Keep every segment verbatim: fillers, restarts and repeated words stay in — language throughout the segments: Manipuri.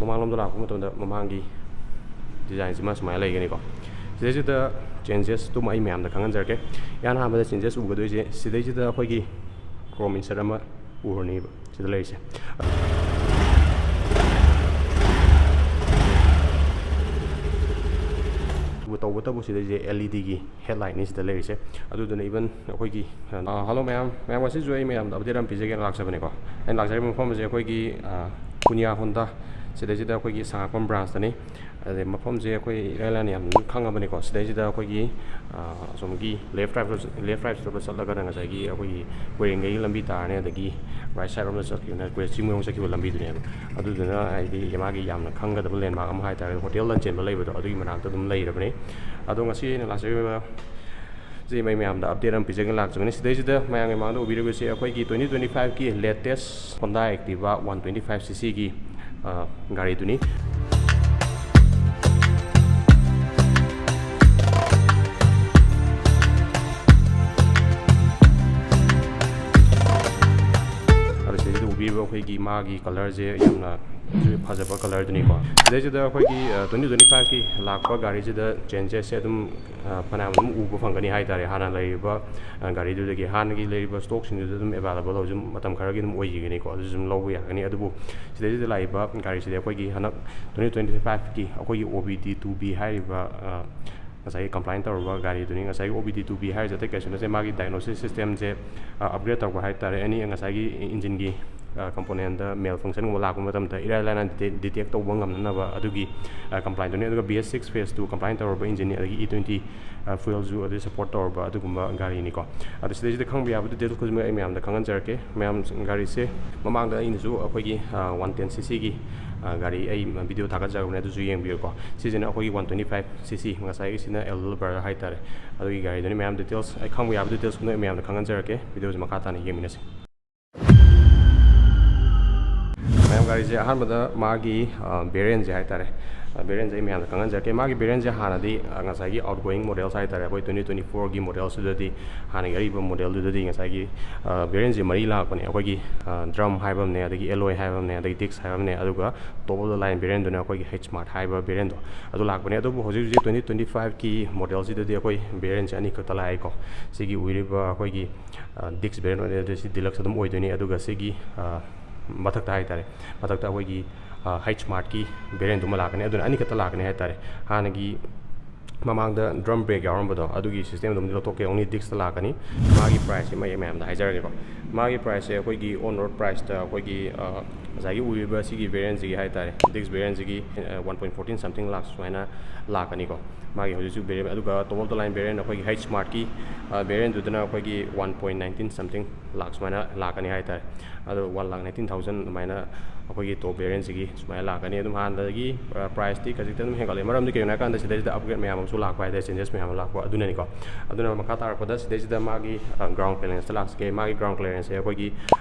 ꯃꯃꯥꯡꯂꯣꯝꯗ ꯂꯥꯛꯄ ꯃꯇꯝꯗ ꯃꯃꯥꯡꯒꯤ ꯗꯤꯖꯥꯏꯟꯁꯤꯃ ꯁꯨꯃꯥꯏꯅ ꯂꯩꯒꯅꯤꯀꯣ꯫ ꯁꯤꯗꯩꯁꯤꯗ ꯆꯦꯟꯖꯦꯁꯇꯨꯃ ꯑꯩ ꯃꯌꯥꯝꯗ ꯈꯪꯍꯟꯖꯔꯛꯀꯦ꯫ ꯏꯍꯥꯟ ꯑꯍꯥꯟꯕꯗ ꯆꯦꯟꯖꯦꯁ ꯎꯒꯗꯣꯏꯁꯦ ꯁꯤꯗꯩꯁꯤꯗ ꯑꯩꯈꯣꯏꯒꯤ ꯀ꯭ꯔꯣꯝ ꯏꯟꯁꯔꯠ ꯑꯃ ꯎꯔꯅꯤꯕ ꯁꯤꯗ ꯂꯩꯔꯤꯁꯦ꯫ ꯑꯗꯨꯕꯨ ꯇꯧꯕꯇꯕꯨ ꯁꯤꯗꯩꯁꯦ L E D ꯒꯤ ꯍꯦꯠꯂꯥꯏꯠꯅꯤ ꯁꯤꯗ ꯂꯩꯔꯤꯁꯦ꯫ ꯑꯗꯨꯗꯨꯅ even ꯑꯩꯈꯣꯏꯒꯤ, ꯑ, hello ꯃꯌꯥꯝ, ꯃꯌꯥꯝ, ꯉꯁꯤꯁꯨ ꯑꯩ ꯃꯌꯥꯝꯗ ꯑꯞꯗꯦꯠ ꯑꯃ ꯄꯤꯖꯒꯦꯅ ꯂꯥꯛꯆꯕꯅꯦꯀꯣ꯫ ꯑꯩꯅ ꯂꯥꯛꯆꯔꯤꯕ ꯃꯐꯝ ꯑꯁꯦ ꯑꯩꯈꯣꯏꯒꯤ, ꯑ, ꯄꯨꯅꯤꯌꯥ ꯍꯣꯟꯗꯥ, ꯁꯤꯗꯩꯁꯤꯗ ꯑꯩꯈꯣꯏꯒꯤ ꯁꯉꯥꯛꯄꯝ ꯕ꯭ꯔꯥꯟꯁꯇꯅꯤ꯫ ꯑꯗꯩ ꯃꯐꯝꯁꯦ ꯑꯩꯈꯣꯏ ꯏꯔꯥꯏ ꯂꯥꯏꯅ ꯌꯥꯝ ꯈꯪꯉꯕꯅꯤꯀꯣ꯫ ꯁꯤꯗꯩꯁꯤꯗ ꯑꯩꯈꯣꯏꯒꯤ, ꯑ, ꯑꯁꯣꯝꯒꯤ ꯂꯦꯐ ꯔꯥꯏꯠ, ꯂꯦꯐ ꯔꯥꯏꯠ ꯁꯣꯝꯗ ꯆꯠꯂꯒꯅ ꯉꯁꯥꯏꯒꯤ ꯑꯩꯈꯣꯏꯒꯤ ꯀꯣꯏꯔꯦꯡꯒꯩꯒꯤ ꯂꯝꯕꯤ ꯇꯥꯔꯅꯤ, ꯑꯗꯒꯤ ꯔꯥꯏꯠ ꯁꯥꯏꯠ ꯔꯣꯝꯗ ꯆꯠꯈꯤꯕꯅ ꯑꯩꯈꯣꯏ ꯆꯤꯡꯃꯩꯔꯣꯡ ꯆꯠꯈꯤꯕ ꯂꯝꯕꯤꯗꯨꯅꯦꯕ꯫ ꯑꯗꯨꯗꯨꯅ ꯍꯥꯏꯗꯤ ꯃꯥꯒꯤ ꯌꯥꯝꯅ ꯈꯪꯒꯗꯕ ꯂꯦꯟꯃꯥꯔꯛ ꯑꯃ ꯍꯥꯏꯇꯥꯔꯦ, ꯍꯣꯇꯦꯜ ꯂꯟꯆꯦꯟꯕ ꯂꯩꯕꯗꯣ, ꯑꯗꯨꯒꯤ ꯃꯅꯥꯛꯇ ꯑꯗꯨꯝ ꯂꯩꯔꯕꯅꯤ꯫ ꯑꯗꯣ ꯉꯁꯤ ꯑꯩꯅ ꯂꯥꯛꯆꯔꯤꯕ ꯁꯤ ꯃꯩ ꯃꯌꯥꯝꯗ ꯑꯞꯗꯦꯠ ꯑꯃ ꯄꯤꯖꯒꯦꯅ ꯂꯥꯛꯆꯕꯅꯤ꯫ ꯁꯤꯗꯩꯁꯤꯗ ꯃꯌꯥꯝꯒꯤ ꯃꯥꯡꯗ ꯎꯕꯤꯔꯤꯕꯁꯤ ꯑꯩꯈꯣꯏꯒꯤ twenty twenty-five ꯀꯤ latest Honda Activa one twenty-five C C ꯒꯤ, ꯑ, ꯒꯥꯔꯤꯗꯨꯅꯤ꯫ ꯑꯗꯣ ꯁꯤꯗꯩꯁꯤꯗ ꯎꯕꯤꯔꯤꯕ ꯑꯩꯈꯣꯏꯒꯤ ꯃꯥꯒꯤ colour ꯁꯦ ꯌꯥꯝꯅ ꯐꯖꯕ colour ꯗꯨꯅꯤꯀꯣ꯫ ꯁꯤꯗꯩꯁꯤꯗ ꯑꯩꯈꯣꯏꯒꯤ, ꯑ, twenty twenty-five ꯀꯤ ꯂꯥꯛꯄ ꯒꯥꯔꯤꯁꯤꯗ changes ꯁꯦ ꯑꯗꯨꯝ, ꯑ, ꯐꯅꯌꯥꯝ ꯑꯗꯨꯝ ꯎꯕ ꯐꯪꯒꯅꯤ ꯍꯥꯏꯇꯥꯔꯦ꯫ ꯍꯥꯟꯅ ꯂꯩꯔꯤꯕ, ꯑ, ꯒꯥꯔꯤꯗꯨꯗꯒꯤ ꯍꯥꯟꯅꯒꯤ ꯂꯩꯔꯤꯕ stock ꯁꯤꯡꯗꯨꯗ ꯑꯗꯨꯝ available ꯍꯧꯖꯤꯛ ꯃꯇꯝ ꯈꯔꯒꯤ ꯑꯗꯨꯝ ꯑꯣꯏꯈꯤꯒꯅꯤꯀꯣ꯫ ꯑꯗꯨꯁꯨ ꯑꯗꯨꯝ ꯂꯧꯕ ꯌꯥꯒꯅꯤ꯫ ꯑꯗꯨꯕꯨ ꯁꯤꯗꯩꯁꯤꯗ ꯂꯥꯛꯏꯕ ꯒꯥꯔꯤꯁꯤꯗꯤ ꯑꯩꯈꯣꯏꯒꯤ ꯍꯟꯗꯛ twenty twenty-five ꯀꯤ ꯑꯩꯈꯣꯏꯒꯤ O B D two B ꯍꯥꯏꯔꯤꯕ, ꯑ, ꯉꯁꯥꯏꯒꯤ comply ꯇꯧꯔꯕ ꯒꯥꯔꯤꯗꯨꯅꯤ꯫ ꯉꯁꯥꯏꯒꯤ O B D two B ꯍꯥꯏꯔꯤꯁꯦ ꯑꯇꯩ ꯀꯩꯁꯨ ꯅꯠꯇꯦ, ꯃꯥꯒꯤ diagnosis system ꯁꯦ, ꯑ, upgrade ꯇꯧꯕ ꯍꯥꯏꯇꯥꯔꯦ꯫ Any ꯉꯁꯥꯏꯒꯤ engine ꯒꯤ, ꯑ, component ꯗ malfunction ꯒꯨꯝꯕ ꯂꯥꯛꯄ ꯃꯇꯝꯗ ꯏꯔꯥꯏ ꯂꯥꯏꯅ detect, detect ꯇꯧꯕ ꯉꯝꯅꯅꯕ ꯑꯗꯨꯒꯤ, ꯑ, comply ꯗꯨꯅꯤ꯫ ꯑꯗꯨꯒ B S six phase two comply ꯇꯧꯔꯕ engine ꯅꯤ, ꯑꯗꯒꯤ E twenty, ꯑ, fuel ꯁꯨ ꯑꯗꯨ support ꯇꯧꯔꯕ ꯑꯗꯨꯒꯨꯝꯕ ꯒꯥꯔꯤꯅꯤꯀꯣ꯫ ꯑꯗꯣ ꯁꯤꯗꯩꯁꯤꯗ ꯈꯪꯕ ꯌꯥꯕ details ꯈꯨꯗꯤꯡꯃꯛ ꯑꯩ ꯃꯌꯥꯝꯗ ꯈꯪꯍꯟꯖꯔꯛꯀꯦ꯫ ꯃꯌꯥꯝ, ꯒꯥꯔꯤꯁꯦ ꯃꯃꯥꯡꯗ ꯑꯩꯅꯁꯨ ꯑꯩꯈꯣꯏꯒꯤ, ꯑ, one ten C C ꯒꯤ, ꯑ, ꯒꯥꯔꯤ ꯑꯩ video ꯊꯥꯒꯠꯆꯈ꯭ꯔꯕꯅꯦ, ꯑꯗꯨꯁꯨ ꯌꯦꯡꯕꯤꯌꯨꯀꯣ꯫ ꯁꯤꯁꯤꯅ ꯑꯩꯈꯣꯏꯒꯤ one twenty-five C C, ꯉꯁꯥꯏꯒꯤꯁꯤꯅ L L Verna ꯍꯥꯏꯇꯥꯔꯦ꯫ ꯑꯗꯨꯒꯤ ꯒꯥꯔꯤꯗꯨꯅꯤ꯫ ꯃꯌꯥꯝ details, ꯑꯩ ꯈꯪꯕ ꯌꯥꯕ details ꯈꯨꯗꯤꯡꯃꯛ ꯑꯩ ꯃꯌꯥꯝꯗ ꯈꯪꯍꯟꯖꯔꯛꯀꯦ꯫ Video ꯁꯦ ꯃꯈꯥ ꯇꯥꯅ ꯌꯦꯡꯃꯤꯟꯅꯁꯤ꯫ ꯃꯌꯥꯝ ꯒꯥꯔꯤꯁꯦ ꯑꯍꯥꯟꯕꯗ ꯃꯥꯒꯤ ꯕꯦꯔꯤꯌꯦꯟꯁꯦ ꯍꯥꯏꯇꯥꯔꯦ, ꯕꯦꯔꯤꯌꯦꯟꯁꯦ ꯑꯩ ꯃꯌꯥꯝꯗ ꯈꯪꯍꯟꯖꯔꯛꯀꯦ꯫ ꯃꯥꯒꯤ ꯕꯦꯔꯤꯌꯦꯟꯁꯦ ꯍꯥꯟꯅꯗꯤ ꯑ, ꯉꯁꯥꯏꯒꯤ ꯑꯥꯎꯠꯒꯣꯌꯤꯡ ꯃꯣꯗꯦꯜꯁ ꯍꯥꯏꯇꯥꯔꯦ, ꯑꯩꯈꯣꯏ ꯇ꯭ꯋꯦꯟꯇꯤ ꯇ꯭ꯋꯦꯟꯇꯤ ꯐꯣꯔꯒꯤ ꯃꯣꯗꯦꯜꯁꯤꯗꯗꯤ, ꯍꯥꯟꯅꯒꯤ ꯑꯔꯤꯕ ꯃꯣꯗꯦꯜꯗꯨꯗꯗꯤ ꯉꯁꯥꯏꯒꯤ ꯕꯦꯔꯤꯌꯦꯟꯁꯦ ꯃꯔꯤ ꯂꯥꯛꯄꯅꯦ꯫ ꯑꯩꯈꯣꯏꯒꯤ ꯗ꯭ꯔꯝ ꯍꯥꯏꯕ ꯑꯃꯅꯦ, ꯑꯗꯒꯤ ꯑꯦꯂꯣꯏ ꯍꯥꯏꯕ ꯑꯃꯅꯦ, ꯑꯗꯒꯤ ꯗꯤꯛꯁ ꯍꯥꯏꯕ ꯑꯃꯅꯦ, ꯑꯗꯨꯒ ꯇꯣꯞ ꯑꯣꯐ ꯗ ꯂꯥꯏꯟ ꯕꯦꯔꯤꯌꯦꯟꯗꯨꯅ ꯑꯩꯈꯣꯏꯒꯤ ꯍꯩꯆ ꯁ꯭ꯃꯥꯔꯠ ꯍꯥꯏꯕ ꯕꯦꯔꯤꯌꯦꯟꯗꯣ ꯑꯗꯨ ꯂꯥꯛꯄꯅꯦ꯫ ꯑꯗꯨꯕꯨ ꯍꯧꯖꯤꯛ ꯍꯧꯖꯤꯛ ꯇ꯭ꯋꯦꯟꯇꯤ ꯇ꯭ꯋꯦꯟꯇꯤ ꯐꯥꯏꯚꯀꯤ ꯃꯣꯗꯦꯜꯁꯤꯗꯗꯤ ꯑꯩꯈꯣꯏ ꯕꯦꯔꯤꯌꯦꯟꯁꯦ ꯑꯅꯤꯈꯛꯇ ꯂꯥꯛꯑꯦꯀꯣ꯫ ꯁꯤꯒꯤ ꯎꯔꯤꯕ ꯑꯩꯈꯣꯏꯒꯤ ꯗꯤꯛꯁ ꯕꯦꯔꯤꯌꯦꯟ ꯑꯣꯏꯗꯣꯏꯅꯤ, ꯑꯗꯨꯒ ꯁꯤꯒꯤ ꯃꯊꯛꯇ ꯍꯥꯏꯇꯥꯔꯦ, ꯃꯊꯛꯇ ꯑꯩꯈꯣꯏꯒꯤ ꯍꯩꯆ ꯁ꯭ꯃꯥꯔꯠꯀꯤ ꯕꯦꯔꯤꯌꯦꯟꯗꯨ ꯑꯃ ꯂꯥꯛꯀꯅꯤ꯫ ꯑꯗꯨꯅ ꯑꯅꯤꯈꯛꯇ ꯂꯥꯛꯀꯅꯤ ꯍꯥꯏꯇꯥꯔꯦ꯫ ꯍꯥꯟꯅꯒꯤ ꯃꯃꯥꯡꯗ ꯗ꯭ꯔꯝ ꯕ꯭ꯔꯦꯛ ꯌꯥꯎꯔꯝꯕꯗꯣ, ꯑꯗꯨꯒꯤ ꯁꯤꯁꯇꯦꯝꯗꯨꯝꯗꯤ ꯂꯧꯊꯣꯛꯀꯦ, ꯑꯣꯡꯂꯤ ꯗꯤꯛꯁꯇ ꯂꯥꯛꯀꯅꯤ꯫ ꯃꯥꯒꯤ ꯄ꯭ꯔꯥꯏꯁꯁꯦ ꯃꯌꯥꯝ ꯃꯌꯥꯝꯗ ꯍꯥꯏꯖꯔꯒꯦꯀꯣ꯫ ꯃꯥꯒꯤ ꯄ꯭ꯔꯥꯏꯁꯁꯦ ꯑꯩꯈꯣꯏꯒꯤ ꯑꯣꯟ ꯔꯣꯗ ꯄ꯭ꯔꯥꯏꯁꯇ ꯑꯩꯈꯣꯏꯒꯤ ꯉꯁꯥꯏꯒꯤ ꯎꯔꯤꯕ ꯁꯤꯒꯤ ꯕꯦꯔꯤꯌꯦꯟꯁꯤꯒꯤ ꯍꯥꯏꯇꯥꯔꯦ, ꯗꯤꯛꯁ ꯕꯦꯔꯤꯌꯦꯟꯁꯤꯒꯤ ꯋꯥꯟ ꯄꯣꯏꯟ ꯐꯣꯔꯇꯤꯟ ꯁꯝꯊꯤꯡ ꯂꯥꯛ ꯁꯨꯃꯥꯏꯅ ꯂꯥꯛꯀꯅꯤꯀꯣ꯫ ꯃꯥꯒꯤ ꯍꯧꯖꯤꯛ ꯍꯧꯖꯤꯛ ꯕꯦꯔꯤꯌꯦꯟ, ꯑꯗꯨꯒ ꯇꯣꯞ ꯑꯣꯐ ꯗ ꯂꯥꯏꯟ ꯕꯦꯔꯤꯌꯦꯟ ꯑꯩꯈꯣꯏꯒꯤ ꯍꯩꯆ ꯁ꯭ꯃꯥꯔꯠꯀꯤ ꯕꯦꯔꯤꯌꯦꯟꯗꯨꯗꯅ ꯑꯩꯈꯣꯏꯒꯤ ꯋꯥꯟ ꯄꯣꯏꯟ ꯅꯥꯏꯟꯇꯤꯟ ꯁꯝꯊꯤꯡ ꯂꯥꯛ ꯁꯨꯃꯥꯏꯅ ꯂꯥꯛꯀꯅꯤ ꯍꯥꯏꯇꯥꯔꯦ꯫ ꯑꯗꯣ ꯋꯥꯟ ꯂꯥꯛ ꯅꯥꯏꯟꯇꯤꯟ ꯊꯥꯎꯖꯟ ꯑꯗꯨꯃꯥꯏꯅ ꯑꯩꯈꯣꯏꯒꯤ ꯇꯣꯞ ꯕꯦꯔꯤꯌꯦꯟꯁꯤꯒꯤ ꯁꯨꯃꯥꯏꯅ ꯂꯥꯛꯀꯅꯤ꯫ ꯑꯗꯨꯝ ꯍꯥꯟꯅꯗꯒꯤ ꯄ꯭ꯔꯥꯏꯁꯇꯤ ꯈꯖꯤꯛꯇꯪ ꯑꯗꯨꯝ ꯍꯦꯟꯒꯠꯂꯦ꯫ ꯃꯔꯝꯗꯤ ꯀꯩꯒꯤꯅꯣ ꯍꯥꯏꯀꯥꯟꯗ ꯁꯤꯗꯩꯁꯤꯗ ꯑꯞꯒ꯭ꯔꯦꯗ ꯃꯌꯥꯝ ꯑꯃꯁꯨ ꯂꯥꯛꯄ ꯍꯥꯏꯇꯥꯔꯦ, ꯆꯦꯟꯖꯦꯁ ꯃꯌꯥꯝ ꯑꯃ ꯂꯥꯛꯄ ꯑꯗꯨꯅꯅꯤꯀꯣ꯫ ꯑꯗꯨꯅ ꯃꯈꯥ ꯇꯥꯔꯛꯄꯗ ꯁꯤꯗꯩꯁꯤꯗ ꯃꯥꯒꯤ ꯒ꯭ꯔꯥꯎꯟ ꯀ꯭ꯂꯤꯌꯔꯦꯟꯁꯇ ꯂꯥꯛꯆꯒꯦ꯫ ꯃꯥꯒꯤ ꯒ꯭ꯔꯥꯎꯟ ꯀ꯭ꯂꯤꯌꯔꯦꯟꯁꯁꯦ ꯑꯩꯈꯣꯏꯒꯤ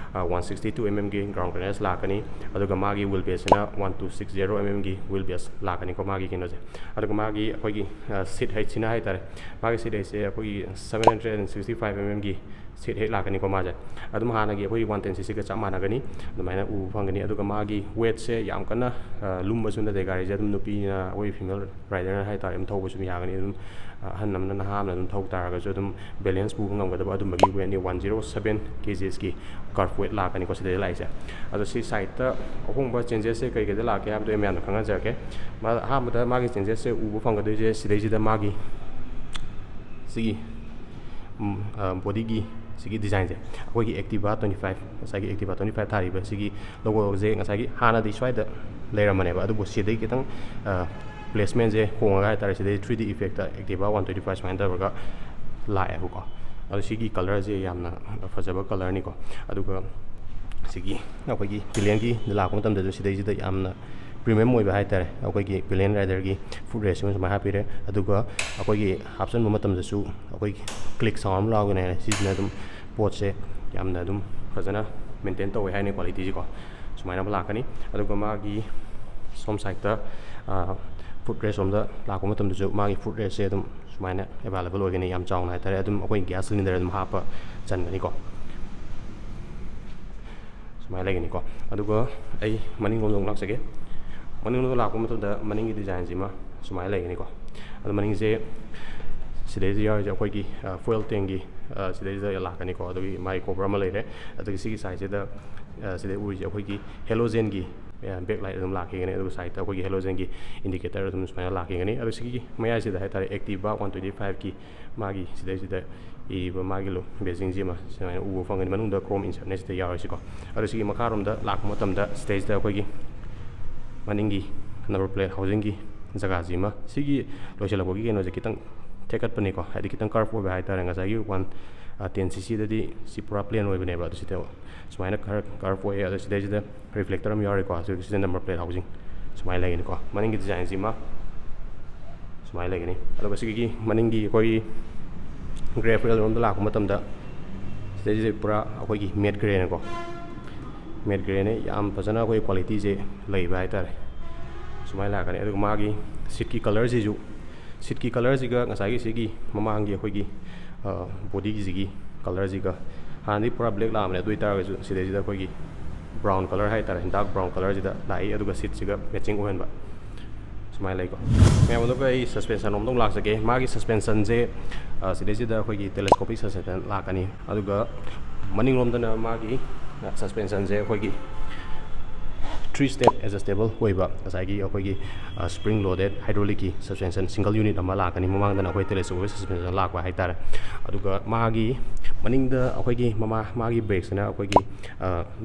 ꯋꯥꯟ ꯁꯤꯛꯁꯇꯤ ꯇꯨ ꯑꯦꯝ ꯑꯦꯝꯒꯤ ꯒ꯭ꯔꯥꯎꯟ ꯀ꯭ꯂꯤꯌꯔꯦꯟꯁ ꯂꯥꯛꯀꯅꯤ꯫ ꯑꯗꯨꯒ ꯃꯥꯒꯤ ꯋꯤꯜ ꯕꯦꯁꯁꯤꯅ one two six zero M ꯑꯦꯝꯒꯤ ꯋꯤꯜ ꯕꯦꯁ ꯂꯥꯛꯀꯅꯤꯀꯣ꯫ ꯃꯥꯒꯤ ꯀꯩꯅꯣꯁꯦ ꯑꯗꯨꯒ ꯃꯥꯒꯤ ꯑꯩꯈꯣꯏꯒꯤ ꯁꯤꯠ ꯍꯩꯠꯁꯤꯅ ꯍꯥꯏꯇꯥꯔꯦ, ꯃꯥꯒꯤ ꯁꯤꯠ ꯍꯩꯠꯁꯦ ꯑꯩꯈꯣꯏꯒꯤ seven hundred and sixty five M ꯑꯦꯝꯒꯤ ꯁꯤꯠ ꯍꯩꯠ ꯂꯥꯛꯀꯅꯤꯀꯣ꯫ ꯃꯥꯁꯦ ꯑꯗꯨꯝ ꯍꯥꯟꯅꯒꯤ ꯑꯩꯈꯣꯏꯒꯤ ꯋꯥꯟ ꯇꯦꯟ ꯁꯤꯁꯤꯒ ꯆꯞ ꯃꯥꯟꯅꯒꯅꯤ, ꯑꯗꯨꯃꯥꯏꯅ ꯎꯕ ꯐꯪꯒꯅꯤ꯫ ꯑꯗꯨꯒ ꯃꯥꯒꯤ ꯋꯦꯠꯁꯦ ꯌꯥꯝ ꯀꯟꯅ ꯂꯨꯝꯕꯁꯨ ꯅꯠꯇꯦ꯫ ꯒꯥꯔꯤꯁꯦ ꯑꯗꯨꯝ ꯅꯨꯄꯤꯅ, ꯑꯩꯈꯣꯏ ꯐꯤꯃꯦꯜ ꯔꯥꯏꯗꯔꯅ ꯍꯥꯏꯇꯥꯔꯦ, ꯑꯗꯨꯝ ꯊꯧꯕꯁꯨ ꯌꯥꯒꯅꯤ꯫ ꯑꯗꯨꯝ ꯑꯍꯟ ꯑꯃꯅ, ꯅꯍꯥ ꯑꯃꯅ ꯑꯗꯨꯝ ꯊꯧ ꯇꯥꯔꯒꯁꯨ ꯑꯗꯨꯝ ꯕꯦꯂꯦꯟꯁ ꯄꯨꯕ ꯉꯝꯒꯗꯕ ꯑꯗꯨꯝꯕꯒꯤ ꯋꯦꯠꯅꯤ꯫ ꯋꯥꯟ ꯖꯤꯔꯣ ꯁꯕꯦꯟ ꯀꯦ ꯖꯤꯁꯀꯤ ꯀꯥꯔꯐ ꯋꯦꯠ ꯂꯥꯛꯀꯅꯤꯀꯣ ꯁꯤꯗꯩꯗ ꯂꯥꯛꯏꯁꯦ꯫ ꯑꯗꯣ ꯁꯤ ꯁꯥꯏꯠꯇ ꯑꯍꯣꯡꯕ ꯆꯦꯟꯖꯦꯁꯁꯦ ꯀꯩ ꯀꯩꯗ ꯂꯥꯛꯀꯦ ꯍꯥꯏꯕꯗꯣ ꯑꯩ ꯃꯌꯥꯝꯗ ꯈꯪꯍꯟꯖꯔꯛꯀꯦ꯫ ꯃꯥ-, ꯑꯍꯥꯟꯕꯗ ꯃꯥꯒꯤ ꯆꯦꯟꯖꯦꯁꯁꯦ ꯎꯕ ꯐꯪꯒꯗꯣꯏꯁꯦ ꯁꯤꯗꯩꯁꯤꯗ ꯃꯥꯒꯤ ꯁꯤꯒꯤ ꯕꯣꯗꯤꯒꯤ ꯁꯤꯒꯤ ꯗꯤꯖꯥꯏꯟꯁꯦ ꯑꯩꯈꯣꯏꯒꯤ ꯑꯦꯛꯇꯤꯚꯥ ꯇ꯭ꯋꯦꯟꯇꯤ ꯐꯥꯏꯚ, ꯉꯁꯥꯏꯒꯤ ꯑꯦꯛꯇꯤꯚꯥ ꯇ꯭ꯋꯦꯟꯇꯤ ꯐꯥꯏꯚ ꯊꯥꯔꯤꯕ ꯁꯤꯒꯤ ꯂꯣꯒꯣꯁꯦ ꯉꯁꯥꯏꯒꯤ ꯍꯥꯟꯅꯗꯤ ꯁ꯭ꯋꯥꯏꯗ ꯂꯩꯔꯝꯕꯅꯦꯕ, ꯑꯗꯨꯕꯨ ꯁꯤꯗꯩ ꯈꯤꯇꯪ ꯄ꯭ꯂꯦꯁꯃꯦꯟꯁꯦ ꯍꯣꯡꯉꯒ ꯍꯥꯏꯇꯥꯔꯦ, ꯁꯤꯗꯩ three D effect Activa one twenty five ꯁꯨꯃꯥꯏꯅ ꯇꯧꯔꯒ ꯂꯥꯛꯑꯦꯕꯀꯣ꯫ ꯑꯗꯣ ꯁꯤꯒꯤ ꯀꯂꯔꯁꯦ ꯌꯥꯝꯅ ꯐꯖꯕ ꯀꯂꯔꯅꯤꯀꯣ꯫ ꯑꯗꯨꯒ ꯁꯤꯒꯤ ꯑꯩꯈꯣꯏꯒꯤ ꯄꯤꯂꯤꯌꯟꯒꯤꯗ ꯂꯥꯛꯄ ꯃꯇꯝꯗꯁꯨ ꯁꯤꯗꯩꯁꯤꯗ ꯌꯥꯝꯅ ꯄ꯭ꯔꯤꯃꯤꯌꯝ ꯑꯣꯏꯕ ꯍꯥꯏꯇꯥꯔꯦ, ꯑꯩꯈꯣꯏꯒꯤ ꯄꯤꯂꯤꯌꯟ ꯔꯥꯏꯗꯔꯒꯤ ꯐꯨꯠ ꯔꯦꯁꯁꯤꯃ ꯁꯨꯃꯥꯏꯅ ꯍꯥꯞꯄꯤꯔꯦ꯫ ꯑꯗꯨꯒ ꯑꯩꯈꯣꯏꯒꯤ ꯍꯥꯞꯆꯤꯟꯕ ꯃꯇꯝꯗꯁꯨ ꯑꯩꯈꯣꯏꯒꯤ ꯀ꯭ꯂꯤꯛ ꯁꯥꯎꯟ ꯑꯃ ꯂꯥꯎꯒꯅꯤ ꯍꯥꯏꯔꯦ꯫ ꯁꯤꯁꯤꯅ ꯑꯗꯨꯝ ꯄꯣꯠꯁꯦ ꯌꯥꯝꯅ ꯑꯗꯨꯝ ꯐꯖꯅ ꯃꯦꯟꯇꯦꯟ ꯇꯧꯋꯦ ꯍꯥꯏꯅꯤ, ꯀ꯭ꯋꯥꯂꯤꯇꯤꯁꯤꯀꯣ꯫ ꯁꯨꯃꯥꯏꯅ ꯑꯃ ꯂꯥꯛꯀꯅꯤ꯫ ꯑꯗꯨꯒ ꯃꯥꯒꯤ ꯁꯣꯝ ꯁꯥꯏꯠꯇ ꯐꯨꯠ ꯔꯦꯁ ꯔꯣꯝꯗ ꯂꯥꯛꯄ ꯃꯇꯝꯗꯁꯨ ꯃꯥꯒꯤ ꯐꯨꯠ ꯔꯦꯁꯁꯦ ꯑꯗꯨꯝ ꯁꯨꯃꯥꯏꯅ ꯑꯦꯕꯥꯏꯂꯦꯕꯜ ꯑꯣꯏꯒꯅꯤ, ꯌꯥꯝ ꯆꯥꯎꯅ ꯍꯥꯏꯇꯥꯔꯦ꯫ ꯑꯗꯨꯝ ꯑꯩꯈꯣꯏ ꯒ꯭ꯌꯥꯁ ꯁꯤꯂꯤꯟꯗꯔ ꯑꯗꯨꯝ ꯍꯥꯞꯄ ꯆꯟꯒꯅꯤꯀꯣ꯫ ꯁꯨꯃꯥꯏꯅ ꯂꯩꯒꯅꯤꯀꯣ꯫ ꯑꯗꯨꯒ ꯑꯩ ꯃꯅꯤꯡꯂꯣꯝꯗ ꯑꯃꯨꯛ ꯂꯥꯛꯆꯒꯦ꯫ ꯃꯅꯤꯡꯂꯣꯝꯗ ꯂꯥꯛꯄ ꯃꯇꯝꯗ ꯃꯅꯤꯡꯒꯤ ꯗꯤꯖꯥꯏꯟꯁꯤꯃ ꯁꯨꯃꯥꯏꯅ ꯂꯩꯒꯅꯤꯀꯣ꯫ ꯑꯗꯣ ꯃꯅꯤꯡꯁꯦ ꯁꯤꯗꯩꯗ ꯌꯥꯎꯔꯤꯁꯦ ꯑꯩꯈꯣꯏꯒꯤ ꯐꯨꯌꯦꯜ ꯇꯦꯡꯒꯤ ꯁꯤꯗꯩꯁꯤꯗ ꯂꯥꯛꯀꯅꯤꯀꯣ꯫ ꯑꯗꯨꯒꯤ ꯃꯥꯒꯤ ꯀꯣꯕꯔ ꯑꯃ ꯂꯩꯔꯦ꯫ ꯑꯗꯨꯒ ꯁꯤꯒꯤ ꯁꯥꯏꯠꯁꯤꯗ ꯁꯤꯗ ꯎꯔꯤꯁꯦ ꯑꯩꯈꯣꯏꯒꯤ ꯍꯦꯂꯣꯖꯦꯟꯒꯤ ꯕꯦꯛ ꯂꯥꯏꯠ ꯑꯗꯨꯝ ꯂꯥꯛꯈꯤꯒꯅꯤ꯫ ꯑꯗꯨꯒ ꯁꯥꯏꯠꯇ ꯑꯩꯈꯣꯏꯒꯤ ꯍꯦꯂꯣꯖꯦꯟꯒꯤ ꯏꯟꯗꯤꯀꯦꯇꯔ ꯑꯗꯨꯝ ꯁꯨꯃꯥꯏꯅ ꯂꯥꯛꯈꯤꯒꯅꯤ꯫ ꯑꯗꯣ ꯁꯤꯒꯤ ꯃꯌꯥꯏꯁꯤꯗ ꯍꯥꯏꯇꯥꯔꯦ, ꯑꯦꯛꯇꯤꯚꯥ ꯋꯥꯟ ꯇ꯭ꯋꯦꯟꯇꯤ ꯐꯥꯏꯚꯀꯤ ꯃꯥꯒꯤ ꯁꯤꯗꯩꯁꯤꯗ ꯏꯔꯤꯕ ꯃꯥꯒꯤ ꯂꯣ ꯕꯦꯖꯤꯡꯁꯤ ꯑꯃ ꯁꯨꯃꯥꯏꯅ ꯎꯕ ꯐꯪꯒꯅꯤ꯫ ꯃꯅꯨꯡꯗ ꯀ꯭ꯔꯣꯝ ꯏꯟꯁꯔꯠꯅꯦ ꯁꯤꯗ ꯌꯥꯎꯔꯤꯁꯤꯀꯣ꯫ ꯑꯗꯣ ꯁꯤꯒꯤ ꯃꯈꯥꯔꯣꯝꯗ ꯂꯥꯛꯄ ꯃꯇꯝꯗ ꯁꯤꯗꯩꯁꯤꯗ ꯑꯩꯈꯣꯏꯒꯤ ꯃꯅꯤꯡꯒꯤ ꯅꯝꯕꯔ ꯄ꯭ꯂꯦꯠ ꯍꯥꯎꯁꯤꯡꯒꯤ ꯖꯒꯥꯁꯤꯃ, ꯁꯤꯒꯤ ꯂꯣꯏꯁꯤꯜꯂꯛꯄꯒꯤ ꯀꯩꯅꯣꯁꯦ ꯈꯤꯇꯪ ꯊꯦꯛꯀꯠꯄꯅꯤꯀꯣ, ꯍꯥꯏꯗꯤ ꯈꯤꯇꯪ ꯀꯔꯞ ꯑꯣꯏꯕ ꯍꯥꯏꯇꯥꯔꯦ꯫ ꯉꯁꯥꯏꯒꯤ ꯋꯥꯟ ꯇꯦꯟ ꯁꯤ ꯁꯤꯗꯗꯤ ꯁꯤ ꯄꯨꯔꯥ ꯄ꯭ꯂꯦꯟ ꯑꯣꯏꯕꯅꯦꯕ, ꯑꯗꯣ ꯁꯤꯗ ꯁꯨꯃꯥꯏꯅ ꯈꯔ ꯀꯔꯞ ꯑꯣꯏꯌꯦ꯫ ꯑꯗꯣ ꯁꯤꯗꯩꯁꯤꯗ ꯔꯤꯐ꯭ꯂꯦꯛꯇꯔ ꯑꯃ ꯌꯥꯎꯔꯤꯀꯣ꯫ ꯁꯤꯗ ꯅꯝꯕꯔ ꯄ꯭ꯂꯦꯠ ꯍꯥꯎꯁꯤꯡ ꯁꯨꯃꯥꯏꯅ ꯂꯩꯒꯅꯤꯀꯣ꯫ ꯃꯅꯤꯡꯒꯤ ꯗꯤꯖꯥꯏꯟꯁꯤꯃ ꯁꯨꯃꯥꯏꯅ ꯂꯩꯒꯅꯤ꯫ ꯑꯗꯨꯒ ꯁꯤꯒꯤ ꯃꯅꯤꯡꯒꯤ ꯑꯩꯈꯣꯏꯒꯤ ꯒ꯭ꯔꯦꯞ ꯔꯦꯜ ꯔꯣꯝꯗ ꯂꯥꯛꯄ ꯃꯇꯝꯗ ꯁꯤꯗꯩꯁꯤꯗ ꯄꯨꯔꯥ ꯑꯩꯈꯣꯏꯒꯤ ꯃꯦꯠ ꯒ꯭ꯔꯦꯅꯀꯣ, ꯃꯦꯠ ꯒ꯭ꯔꯦꯅ ꯌꯥꯝ ꯐꯖꯅ ꯑꯩꯈꯣꯏ ꯀ꯭ꯋꯥꯂꯤꯇꯤꯁꯦ ꯂꯩꯕ ꯍꯥꯏꯇꯥꯔꯦ꯫ ꯁꯨꯃꯥꯏꯅ ꯂꯥꯛꯀꯅꯤ꯫ ꯑꯗꯨꯒ ꯃꯥꯒꯤ ꯁꯤꯠꯀꯤ ꯀꯂꯔꯁꯤꯁꯨ, ꯁꯤꯠꯀꯤ ꯀꯂꯔꯁꯤꯒ ꯉꯁꯥꯏꯒꯤ ꯁꯤꯒꯤ ꯃꯃꯥꯡꯒꯤ ꯑꯩꯈꯣꯏꯒꯤ ꯕꯣꯗꯤꯒꯤꯁꯤꯒꯤ ꯀꯂꯔꯁꯤꯒ, ꯍꯥꯟꯅꯗꯤ ꯄꯨꯔꯥ ꯕ꯭ꯂꯦꯛ ꯂꯥꯛꯑꯝꯕꯅꯦ, ꯑꯗꯨ ꯑꯣꯏꯇꯥꯔꯒꯁꯨ ꯁꯤꯗꯩꯁꯤꯗ ꯑꯩꯈꯣꯏꯒꯤ ꯕ꯭ꯔꯥꯎꯟ ꯀꯂꯔ ꯍꯥꯏꯇꯥꯔꯦ, ꯗꯥꯔꯛ ꯕ꯭ꯔꯥꯎꯟ ꯀꯂꯔꯁꯤꯗ ꯂꯥꯛꯏ꯫ ꯑꯗꯨꯒ ꯁꯤꯠꯁꯤꯒ ꯃꯦꯠꯆꯤꯡ ꯑꯣꯏꯍꯟꯕ꯫ ꯁꯨꯃꯥꯏꯅ ꯂꯩꯀꯣ꯫ ꯃꯌꯥꯝ, ꯑꯗꯨꯒ ꯑꯩ ꯁꯁꯄꯦꯟꯁꯟ ꯂꯣꯝꯗ ꯑꯃꯨꯛ ꯂꯥꯛꯆꯒꯦ꯫ ꯃꯥꯒꯤ ꯁꯁꯄꯦꯟꯁꯟꯁꯦ ꯁꯤꯗꯩꯁꯤꯗ ꯑꯩꯈꯣꯏꯒꯤ ꯇꯦꯂꯦꯁꯀꯣꯄꯤꯛ ꯁꯁꯄꯦꯟꯁꯟ ꯂꯥꯛꯀꯅꯤ꯫ ꯑꯗꯨꯒ ꯃꯅꯤꯡꯂꯣꯝꯗꯅ ꯃꯥꯒꯤ ꯁꯁꯄꯦꯟꯁꯟꯁꯦ ꯑꯩꯈꯣꯏꯒꯤ ꯊ꯭ꯔꯤ ꯁ꯭ꯇꯦꯞ ꯑꯦꯗꯖꯁꯇꯦꯕꯜ ꯑꯣꯏꯕ, ꯉꯁꯥꯏꯒꯤ ꯑꯩꯈꯣꯏꯒꯤ spring loaded ꯍꯥꯏꯗ꯭ꯔꯣꯂꯤꯛꯀꯤ suspension single unit ꯑꯃ ꯂꯥꯛꯀꯅꯤ꯫ ꯃꯃꯥꯡꯗꯅ ꯑꯩꯈꯣꯏ ꯇꯦꯂꯦꯁꯀꯣꯄꯤꯛ ꯁꯁꯄꯦꯟꯁꯟ ꯂꯥꯛꯄ ꯍꯥꯏꯇꯥꯔꯦ꯫ ꯑꯗꯨꯒ ꯃꯥꯒꯤ ꯃꯅꯤꯡꯗ ꯑꯩꯈꯣꯏꯒꯤ ꯃꯃꯥ ꯃꯥꯒꯤ ꯕ꯭ꯔꯦꯛꯁꯤꯅ ꯑꯩꯈꯣꯏꯒꯤ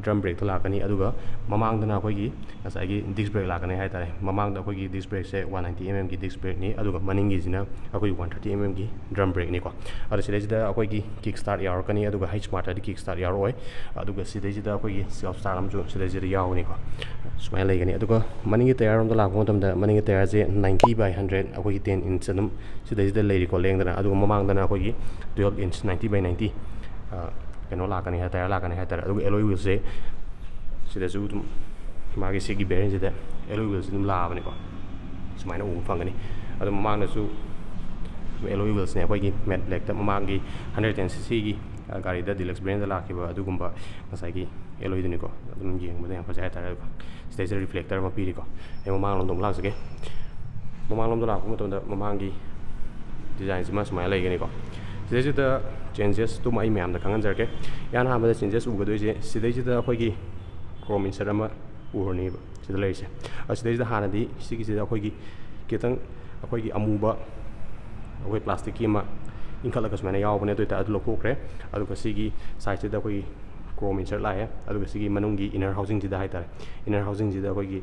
ꯗ꯭ꯔꯝ ꯕ꯭ꯔꯦꯛꯇ ꯂꯥꯛꯀꯅꯤ꯫ ꯑꯗꯨꯒ ꯃꯃꯥꯡꯗꯅ ꯑꯩꯈꯣꯏꯒꯤ ꯉꯁꯥꯏꯒꯤ ꯗꯤꯁ ꯕ꯭ꯔꯦꯛ ꯂꯥꯛꯀꯅꯤ ꯍꯥꯏꯇꯥꯔꯦ꯫ ꯃꯃꯥꯡꯗ ꯑꯩꯈꯣꯏꯒꯤ ꯗꯤꯁ ꯕ꯭ꯔꯦꯛꯁꯦ ꯋꯥꯟ ꯅꯥꯏꯟꯇꯤ ꯑꯦꯝ ꯑꯦꯝꯒꯤ ꯗꯤꯁ ꯕ꯭ꯔꯦꯛꯅꯤ꯫ ꯑꯗꯨꯒ ꯃꯅꯤꯡꯒꯤꯁꯤꯅ ꯑꯩꯈꯣꯏꯒꯤ ꯋꯥꯟ ꯊꯥꯔꯇꯤ ꯑꯦꯝ ꯑꯦꯝꯒꯤ ꯗ꯭ꯔꯝ ꯕ꯭ꯔꯦꯛꯅꯤꯀꯣ꯫ ꯑꯗꯣ ꯁꯤꯗꯩꯁꯤꯗ ꯑꯩꯈꯣꯏꯒꯤ ꯀꯤꯛ ꯁ꯭ꯇꯥꯔꯠ ꯌꯥꯎꯔꯛꯀꯅꯤ꯫ ꯑꯗꯨꯒ ꯍꯩꯆ ꯁ꯭ꯃꯥꯔꯠꯇꯗꯤ ꯀꯤꯛ ꯁ꯭ꯇꯥꯔꯠ ꯌꯥꯎꯔꯛꯑꯣꯏ꯫ ꯑꯗꯨꯒ ꯁꯤꯗꯩꯁꯤꯗ ꯑꯩꯈꯣꯏꯒꯤ ꯁꯦꯜꯐ ꯁ꯭ꯇꯥꯔꯠ ꯑꯃꯁꯨ ꯁꯤꯗꯩꯁꯤꯗ ꯌꯥꯎꯒꯅꯤꯀꯣ꯫ ꯁꯨꯃꯥꯏꯅ ꯂꯩꯒꯅꯤ꯫ ꯑꯗꯨꯒ ꯃꯅꯤꯡꯒꯤ ꯇꯌꯥꯔ ꯔꯣꯝꯗ ꯂꯥꯛꯄ ꯃꯇꯝꯗ ꯃꯅꯤꯡꯒꯤ ꯇꯌꯥꯔꯁꯦ ꯅꯥꯏꯟꯇꯤ ꯕꯥꯏ ꯍꯟꯗ꯭ꯔꯦꯠ, ꯑꯩꯈꯣꯏꯒꯤ ꯇꯦꯟ ꯏꯟꯆ ꯑꯗꯨꯝ ꯁꯤꯗꯩꯁꯤꯗ ꯂꯩꯔꯤꯀꯣ꯫ ꯂꯦꯡꯗꯅ ꯑꯗꯨꯒ ꯃꯃꯥꯡꯗꯅ ꯑꯩꯈꯣꯏꯒꯤ twelve inch ninety by ninety ꯀꯩꯅꯣ ꯂꯥꯛꯀꯅꯤ ꯍꯥꯏ, ꯇꯌꯥꯔ ꯂꯥꯛꯀꯅꯤ ꯍꯥꯏꯇꯥꯔꯦ꯫ ꯑꯗꯨꯒ ꯑꯦꯂꯣꯏ ꯋꯤꯜꯁꯦ ꯁꯤꯗꯁꯨ ꯑꯗꯨꯝ ꯃꯥꯒꯤ ꯁꯤꯒꯤ ꯕꯦꯔꯤꯌꯦꯟꯁꯤꯗ ꯑꯦꯂꯣꯏ ꯋꯤꯜꯁ ꯑꯗꯨꯝ ꯂꯥꯛꯑꯕꯅꯤꯀꯣ, ꯁꯨꯃꯥꯏꯅ ꯎꯕ ꯐꯪꯒꯅꯤ꯫ ꯑꯗꯣ ꯃꯃꯥꯡꯗꯁꯨ ꯑꯦꯂꯣꯏ ꯋꯤꯜꯁꯅꯦ ꯑꯩꯈꯣꯏꯒꯤ ꯃꯦꯠ ꯕ꯭ꯂꯦꯛꯇ, ꯃꯃꯥꯡꯒꯤ ꯍꯟꯗ꯭ꯔꯦꯠ ꯇꯦꯟ ꯁꯤ ꯁꯤꯒꯤ ꯒꯥꯔꯤꯗ ꯗꯤꯂꯛꯁ ꯕ꯭ꯔꯦꯟꯗ ꯂꯥꯛꯈꯤꯕ ꯑꯗꯨꯒꯨꯝꯕ ꯉꯁꯥꯏꯒꯤ ꯑꯦꯂꯣꯏꯗꯨꯅꯤꯀꯣ꯫ ꯑꯗꯨꯝ ꯌꯦꯡꯕꯗ ꯌꯥꯝ ꯐꯖꯩ ꯍꯥꯏꯇꯥꯔꯦ꯫ ꯑꯗꯨꯒ ꯁꯤꯗꯩꯁꯤꯗ ꯔꯤꯐ꯭ꯂꯦꯛꯇꯔ ꯑꯃ ꯄꯤꯔꯤꯀꯣ꯫ ꯑꯩ ꯃꯃꯥꯡꯂꯣꯝꯗ ꯑꯃꯨꯛ ꯂꯥꯛꯆꯒꯦ꯫ ꯃꯃꯥꯡꯂꯣꯝꯗ ꯂꯥꯛꯄ ꯃꯇꯝꯗ ꯃꯃꯥꯡꯒꯤ ꯗꯤꯖꯥꯏꯟꯁꯤꯃ ꯁꯨꯃꯥꯏꯅ ꯂꯩꯒꯅꯤꯀꯣ꯫ ꯁꯤꯗꯩꯁꯤꯗ ꯆꯦꯟꯖꯦꯁꯇꯨꯃ ꯑꯩ ꯃꯌꯥꯝꯗ ꯈꯪꯍꯟꯖꯔꯛꯀꯦ꯫ ꯏꯍꯥꯟ ꯑꯍꯥꯟꯕꯗ ꯆꯦꯟꯖꯦꯁ ꯎꯒꯗꯣꯏꯁꯦ ꯁꯤꯗꯩꯁꯤꯗ ꯑꯩꯈꯣꯏꯒꯤ ꯀ꯭ꯔꯣꯝ ꯏꯟꯁꯔꯠ ꯑꯃ ꯎꯔꯅꯦꯕ ꯁꯤꯗ ꯂꯩꯔꯤꯁꯦ꯫ ꯑꯁꯤꯗꯩꯁꯤꯗ ꯍꯥꯟꯅꯗꯤ ꯁꯤꯒꯤꯁꯤꯗ ꯑꯩꯈꯣꯏꯒꯤ ꯈꯤꯇꯪ ꯑꯩꯈꯣꯏꯒꯤ ꯑꯃꯨꯕ ꯑꯩꯈꯣꯏ ꯄ꯭ꯂꯥꯁꯇꯤꯛꯀꯤ ꯑꯃ ꯏꯟꯈꯠꯂꯒ ꯁꯨꯃꯥꯏꯅ ꯌꯥꯎꯕꯅꯦ꯫ ꯑꯗꯨ ꯑꯣꯏꯇꯥꯔꯗꯤ ꯑꯗꯨ ꯂꯧꯊꯣꯛꯈ꯭ꯔꯦ꯫ ꯑꯗꯨꯒ ꯁꯤꯒꯤ ꯁꯥꯏꯗꯁꯤꯗ ꯑꯩꯈꯣꯏꯒꯤ ꯀ꯭ꯔꯣꯝ ꯏꯟꯁꯔꯠ ꯂꯥꯛꯑꯦ꯫ ꯑꯗꯨꯒ ꯁꯤꯒꯤ ꯃꯅꯨꯡꯒꯤ ꯏꯅꯔ ꯍꯥꯎꯁꯤꯡꯁꯤꯗ ꯍꯥꯏꯇꯥꯔꯦ, ꯏꯅꯔ ꯍꯥꯎꯁꯤꯡꯁꯤꯗ ꯑꯩꯈꯣꯏꯒꯤ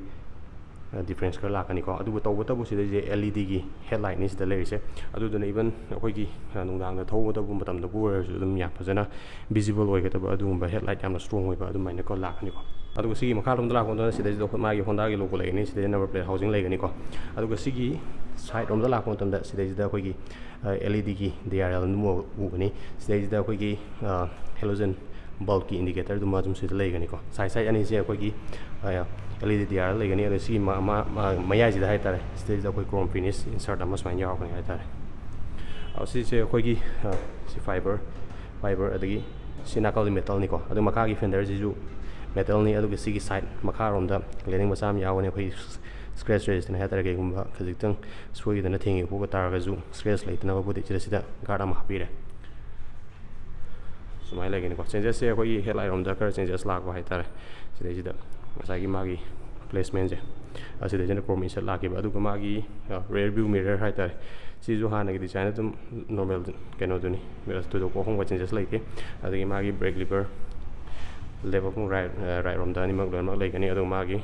ꯗꯤꯐ꯭ꯔꯦꯟꯁ ꯈꯔ ꯂꯥꯛꯀꯅꯤꯀꯣ꯫ ꯑꯗꯨꯕꯨ ꯇꯧꯕꯇꯕꯨ ꯁꯤꯗꯩꯁꯦ ꯑꯦꯜ ꯏ ꯗꯤꯒꯤ ꯍꯦꯠꯂꯥꯏꯠꯅꯤ ꯁꯤꯗ ꯂꯩꯔꯤꯁꯦ꯫ ꯑꯗꯨꯗꯨꯅ ꯏꯚꯟ ꯑꯩꯈꯣꯏꯒꯤ ꯅꯨꯡꯗꯥꯡꯗ ꯊꯧꯒꯗꯕ ꯃꯇꯝꯗꯕꯨ ꯑꯣꯏꯔꯁꯨ ꯑꯗꯨꯝ ꯌꯥꯝ ꯐꯖꯅ ꯚꯤꯖꯤꯕꯜ ꯑꯣꯏꯒꯗꯕ ꯑꯗꯨꯒꯨꯝꯕ ꯍꯦꯠꯂꯥꯏꯠ ꯌꯥꯝꯅ ꯁ꯭ꯇꯔꯣꯡ ꯑꯣꯏꯕ ꯑꯗꯨꯃꯥꯏꯅꯀꯣ ꯂꯥꯛꯀꯅꯤꯀꯣ꯫ ꯑꯗꯨꯒ ꯁꯤꯒꯤ ꯃꯈꯥꯔꯣꯝꯗ ꯂꯥꯛꯄ ꯃꯇꯝꯗ ꯁꯤꯗꯩꯁꯤꯗ ꯑꯩꯈꯣꯏ ꯃꯥꯒꯤ ꯍꯣꯟꯗꯥꯒꯤ ꯂꯣꯒꯣ ꯂꯩꯒꯅꯤ, ꯁꯤꯗꯩꯗ ꯅꯝꯕꯔ ꯄ꯭ꯂꯦꯠ ꯍꯥꯎꯁꯤꯡ ꯂꯩꯒꯅꯤꯀꯣ꯫ ꯑꯗꯨꯒ ꯁꯤꯒꯤ ꯁꯥꯏꯠ ꯔꯣꯝꯗ ꯂꯥꯛꯄ ꯃꯇꯝꯗ ꯁꯤꯗꯩꯁꯤꯗ ꯑꯩꯈꯣꯏꯒꯤ ꯑꯦꯜ ꯏ ꯗꯤꯒꯤ ꯗꯤ ꯑꯥꯔ ꯑꯦꯜ ꯑꯗꯨꯝ ꯎꯒꯅꯤ꯫ ꯁꯤꯗꯩꯁꯤꯗ ꯑꯩꯈꯣꯏꯒꯤ ꯍꯦꯂꯣꯖꯟ ꯕꯜꯕꯀꯤ ꯏꯟꯗꯤꯀꯦꯇꯔꯗꯨꯃ ꯑꯗꯨꯝ ꯁꯤꯗ ꯂꯩꯒꯅꯤꯀꯣ꯫ ꯁꯥꯏꯠ ꯁꯥꯏꯠ ꯑꯅꯤꯁꯦ ꯑꯩꯈꯣꯏꯒꯤ ꯑꯦꯜ ꯏ ꯗꯤ ꯗꯤ ꯑꯥꯔ ꯑꯦꯜ ꯂꯩꯒꯅꯤ꯫ ꯑꯗꯣ ꯁꯤꯒꯤ ꯃ- ꯃ- ꯃ- ꯃꯌꯥꯏꯁꯤꯗ ꯍꯥꯏꯇꯥꯔꯦ, ꯁꯤꯗꯩꯁꯤꯗ ꯑꯩꯈꯣꯏ ꯀ꯭ꯔꯣꯝ ꯐꯤꯅꯤꯁ ꯏꯟꯁꯔꯠ ꯑꯃ ꯁꯨꯃꯥꯏꯅ ꯌꯥꯎꯔꯛꯀꯅꯤ ꯍꯥꯏꯇꯥꯔꯦ꯫ ꯑ, ꯁꯤꯁꯦ ꯑꯩꯈꯣꯏꯒꯤ ꯑ, ꯁꯤ ꯐꯥꯏꯕꯔ, ꯐꯥꯏꯕꯔ, ꯑꯗꯒꯤ ꯁꯤ ꯅꯥꯀꯜꯗꯤ ꯃꯦꯇꯜꯅꯤꯀꯣ꯫ ꯑꯗꯨ ꯃꯈꯥꯒꯤ ꯐꯦꯟꯗꯔꯁꯤꯁꯨ ꯃꯦꯇꯜꯅꯤ꯫ ꯑꯗꯨꯒ ꯁꯤꯒꯤ ꯁꯥꯏꯠ ꯃꯈꯥꯔꯣꯝꯗ ꯂꯦꯅꯤꯡ ꯃꯆꯥ ꯑꯃ ꯌꯥꯎꯒꯅꯤ, ꯑꯩꯈꯣꯏꯒꯤ ꯁ꯭ꯀ꯭ꯔꯦꯆ ꯔꯦꯖꯤꯁꯇꯦꯟ ꯍꯥꯏꯇꯥꯔꯦ꯫ ꯀꯩꯒꯨꯝꯕ ꯈꯖꯤꯛꯇꯪ ꯁꯣꯏꯈꯤꯗꯅ ꯊꯦꯡꯉꯦ ꯈꯣꯠꯄ ꯇꯥꯔꯒꯁꯨ ꯁ꯭ꯀ꯭ꯔꯦꯆ ꯂꯩꯇꯅꯕꯕꯨꯗꯤ ꯁꯤꯗ ꯁꯤꯗ ꯒꯥꯔꯗ ꯑꯃ ꯍꯥꯞꯄꯤꯔꯦ꯫ ꯁꯨꯃꯥꯏꯅ ꯂꯩꯒꯅꯤꯀꯣ꯫ ꯆꯦꯟꯖꯦꯁꯁꯦ ꯑꯩꯈꯣꯏꯒꯤ ꯍꯦꯠꯂꯥꯏꯠ ꯔꯣꯝꯗ ꯈꯔ ꯆꯦꯟꯖꯦꯁ ꯂꯥꯛꯄ ꯍꯥꯏꯇꯥꯔꯦ꯫ ꯁꯤꯗꯩꯁꯤꯗ ꯉꯁꯥꯏꯒꯤ ꯃꯥꯒꯤ ꯄ꯭ꯂꯦꯁꯃꯦꯟꯁꯦ, ꯑꯁꯤꯗꯩꯁꯤꯅ ꯀ꯭ꯔꯣꯝ ꯏꯟꯁꯔꯠ ꯂꯥꯛꯈꯤꯕ꯫ ꯑꯗꯨꯒ ꯃꯥꯒꯤ ꯔꯤꯌꯔ ꯚ꯭ꯌꯨ ꯃꯤꯔꯔ ꯍꯥꯏꯇꯥꯔꯦ, ꯁꯤꯁꯨ ꯍꯥꯟꯅꯒꯤ ꯗꯤꯖꯥꯏꯟ ꯑꯗꯨꯝ ꯅꯣꯔꯃꯦꯜ ꯀꯩꯅꯣꯗꯨꯅꯤ, ꯊꯣꯏꯗꯣꯛꯄ ꯑꯍꯣꯡꯕ ꯆꯦꯟꯖꯦꯁ ꯂꯩꯇꯦ꯫ ꯑꯗꯒꯤ ꯃꯥꯒꯤ ꯕ꯭ꯔꯦꯛ ꯂꯤꯚꯔ, ꯂꯦꯐ ꯑꯃꯁꯨꯡ ꯔꯥꯏꯠ, ꯔꯥꯏꯠ ꯔꯣꯝꯗ ꯑꯅꯤꯃꯛ ꯂꯣꯏꯅꯃꯛ ꯂꯩꯒꯅꯤ꯫ ꯑꯗꯨꯒ ꯃꯥꯒꯤ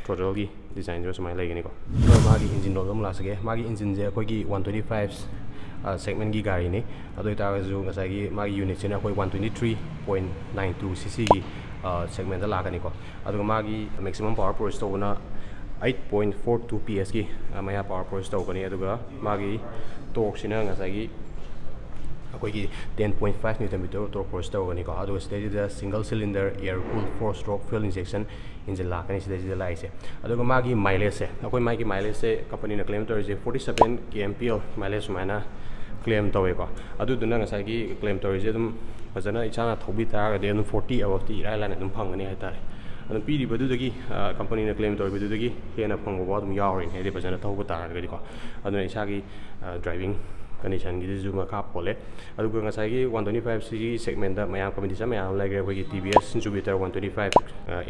ꯊ꯭ꯔꯣꯇꯜꯒꯤ ꯗꯤꯖꯥꯏꯟꯁꯤꯁꯨ ꯁꯨꯃꯥꯏꯅ ꯂꯩꯒꯅꯤꯀꯣ꯫ ꯑꯗꯨꯒ ꯃꯥꯒꯤ ꯏꯟꯖꯤꯟ ꯔꯣꯝꯗ ꯑꯃꯨꯛ ꯂꯥꯛꯆꯒꯦ꯫ ꯃꯥꯒꯤ ꯏꯟꯖꯤꯟꯁꯦ ꯑꯩꯈꯣꯏꯒꯤ ꯋꯥꯟ ꯇ꯭ꯋꯦꯟꯇꯤ ꯐꯥꯏꯚ ꯁꯦꯒꯃꯦꯟꯒꯤ ꯒꯥꯔꯤꯅꯤ꯫ ꯑꯗꯨ ꯑꯣꯏꯇꯥꯔꯒꯁꯨ ꯉꯁꯥꯏꯒꯤ ꯃꯥꯒꯤ ꯌꯨꯅꯤꯠꯁꯤꯅ ꯑꯩꯈꯣꯏ one twenty three point nine two C ꯁꯤꯒꯤ ꯁꯦꯒꯃꯦꯟꯗ ꯂꯥꯛꯀꯅꯤꯀꯣ꯫ ꯑꯗꯨꯒ ꯃꯥꯒꯤ ꯃꯦꯛꯁꯤꯃꯝ ꯄꯋꯥꯔ ꯄ꯭ꯔꯣꯗ꯭ꯌꯨꯁ ꯇꯧꯕꯅ eight point four two P ꯑꯦꯁꯀꯤ ꯃꯌꯥ ꯄꯋꯥꯔ ꯄ꯭ꯔꯣꯗ꯭ꯌꯨꯁ ꯇꯧꯒꯅꯤ꯫ ꯑꯗꯨꯒ ꯃꯥꯒꯤ ꯇꯣꯔꯛꯁꯤꯅ ꯉꯁꯥꯏꯒꯤ ꯑꯩꯈꯣꯏꯒꯤ ten point five Newton meter torque produce ꯇꯧꯔꯒꯅꯤꯀꯣ꯫ ꯑꯗꯨꯒ ꯁꯤꯗꯩꯁꯤꯗ single cylinder air cool four stroke fuel injection engine ꯂꯥꯛꯀꯅꯤ ꯁꯤꯗꯩꯁꯤꯗ ꯂꯥꯛꯏꯁꯦ꯫ ꯑꯗꯨꯒ ꯃꯥꯒꯤ mileageꯁꯦ, ꯑꯩꯈꯣꯏ ꯃꯥꯒꯤ mileageꯁꯦ companyꯅ claim ꯇꯧꯔꯤꯁꯦ forty seven K M P L mileage ꯁꯨꯃꯥꯏꯅ claim ꯇꯧꯋꯦꯀꯣ꯫ ꯑꯗꯨꯗꯨꯅ ꯉꯁꯥꯏꯒꯤ claim ꯇꯧꯔꯤꯁꯦ ꯑꯗꯨꯝ ꯐꯖꯅ ꯏꯁꯥꯅ ꯊꯧꯕꯤ ꯇꯥꯔꯒꯗꯤ ꯑꯗꯨꯝ forty aboveꯇꯤ ꯏꯔꯥꯏ ꯂꯥꯏꯅ ꯑꯗꯨꯝ ꯐꯪꯒꯅꯤ ꯍꯥꯏꯇꯥꯔꯦ꯫ ꯑꯗꯨꯝ ꯄꯤꯔꯤꯕꯗꯨꯗꯒꯤ, companyꯅ claim ꯇꯧꯔꯤꯕꯗꯨꯗꯒꯤ ꯍꯦꯟꯅ ꯐꯪꯕ ꯐꯥꯎ ꯑꯗꯨꯝ ꯌꯥꯎꯔꯤꯅꯤ, ꯍꯥꯏꯗꯤ ꯐꯖꯅ ꯊꯧꯕ ꯇꯥꯔꯒꯗꯤꯀꯣ꯫ ꯑꯗꯨꯅ ꯏꯁꯥꯒꯤ driving conditionꯒꯤꯗꯨꯁꯨ ꯃꯈꯥ ꯄꯣꯜꯂꯦ꯫ ꯑꯗꯨꯒ ꯉꯁꯥꯏꯒꯤ one twenty five ꯁꯤꯒꯤ segmentꯇ ꯃꯌꯥꯝ competition ꯃꯌꯥꯝ ꯑꯃ ꯂꯩꯈ꯭ꯔꯦ꯫ ꯑꯩꯈꯣꯏꯒꯤ T V S Jupiter one twenty five,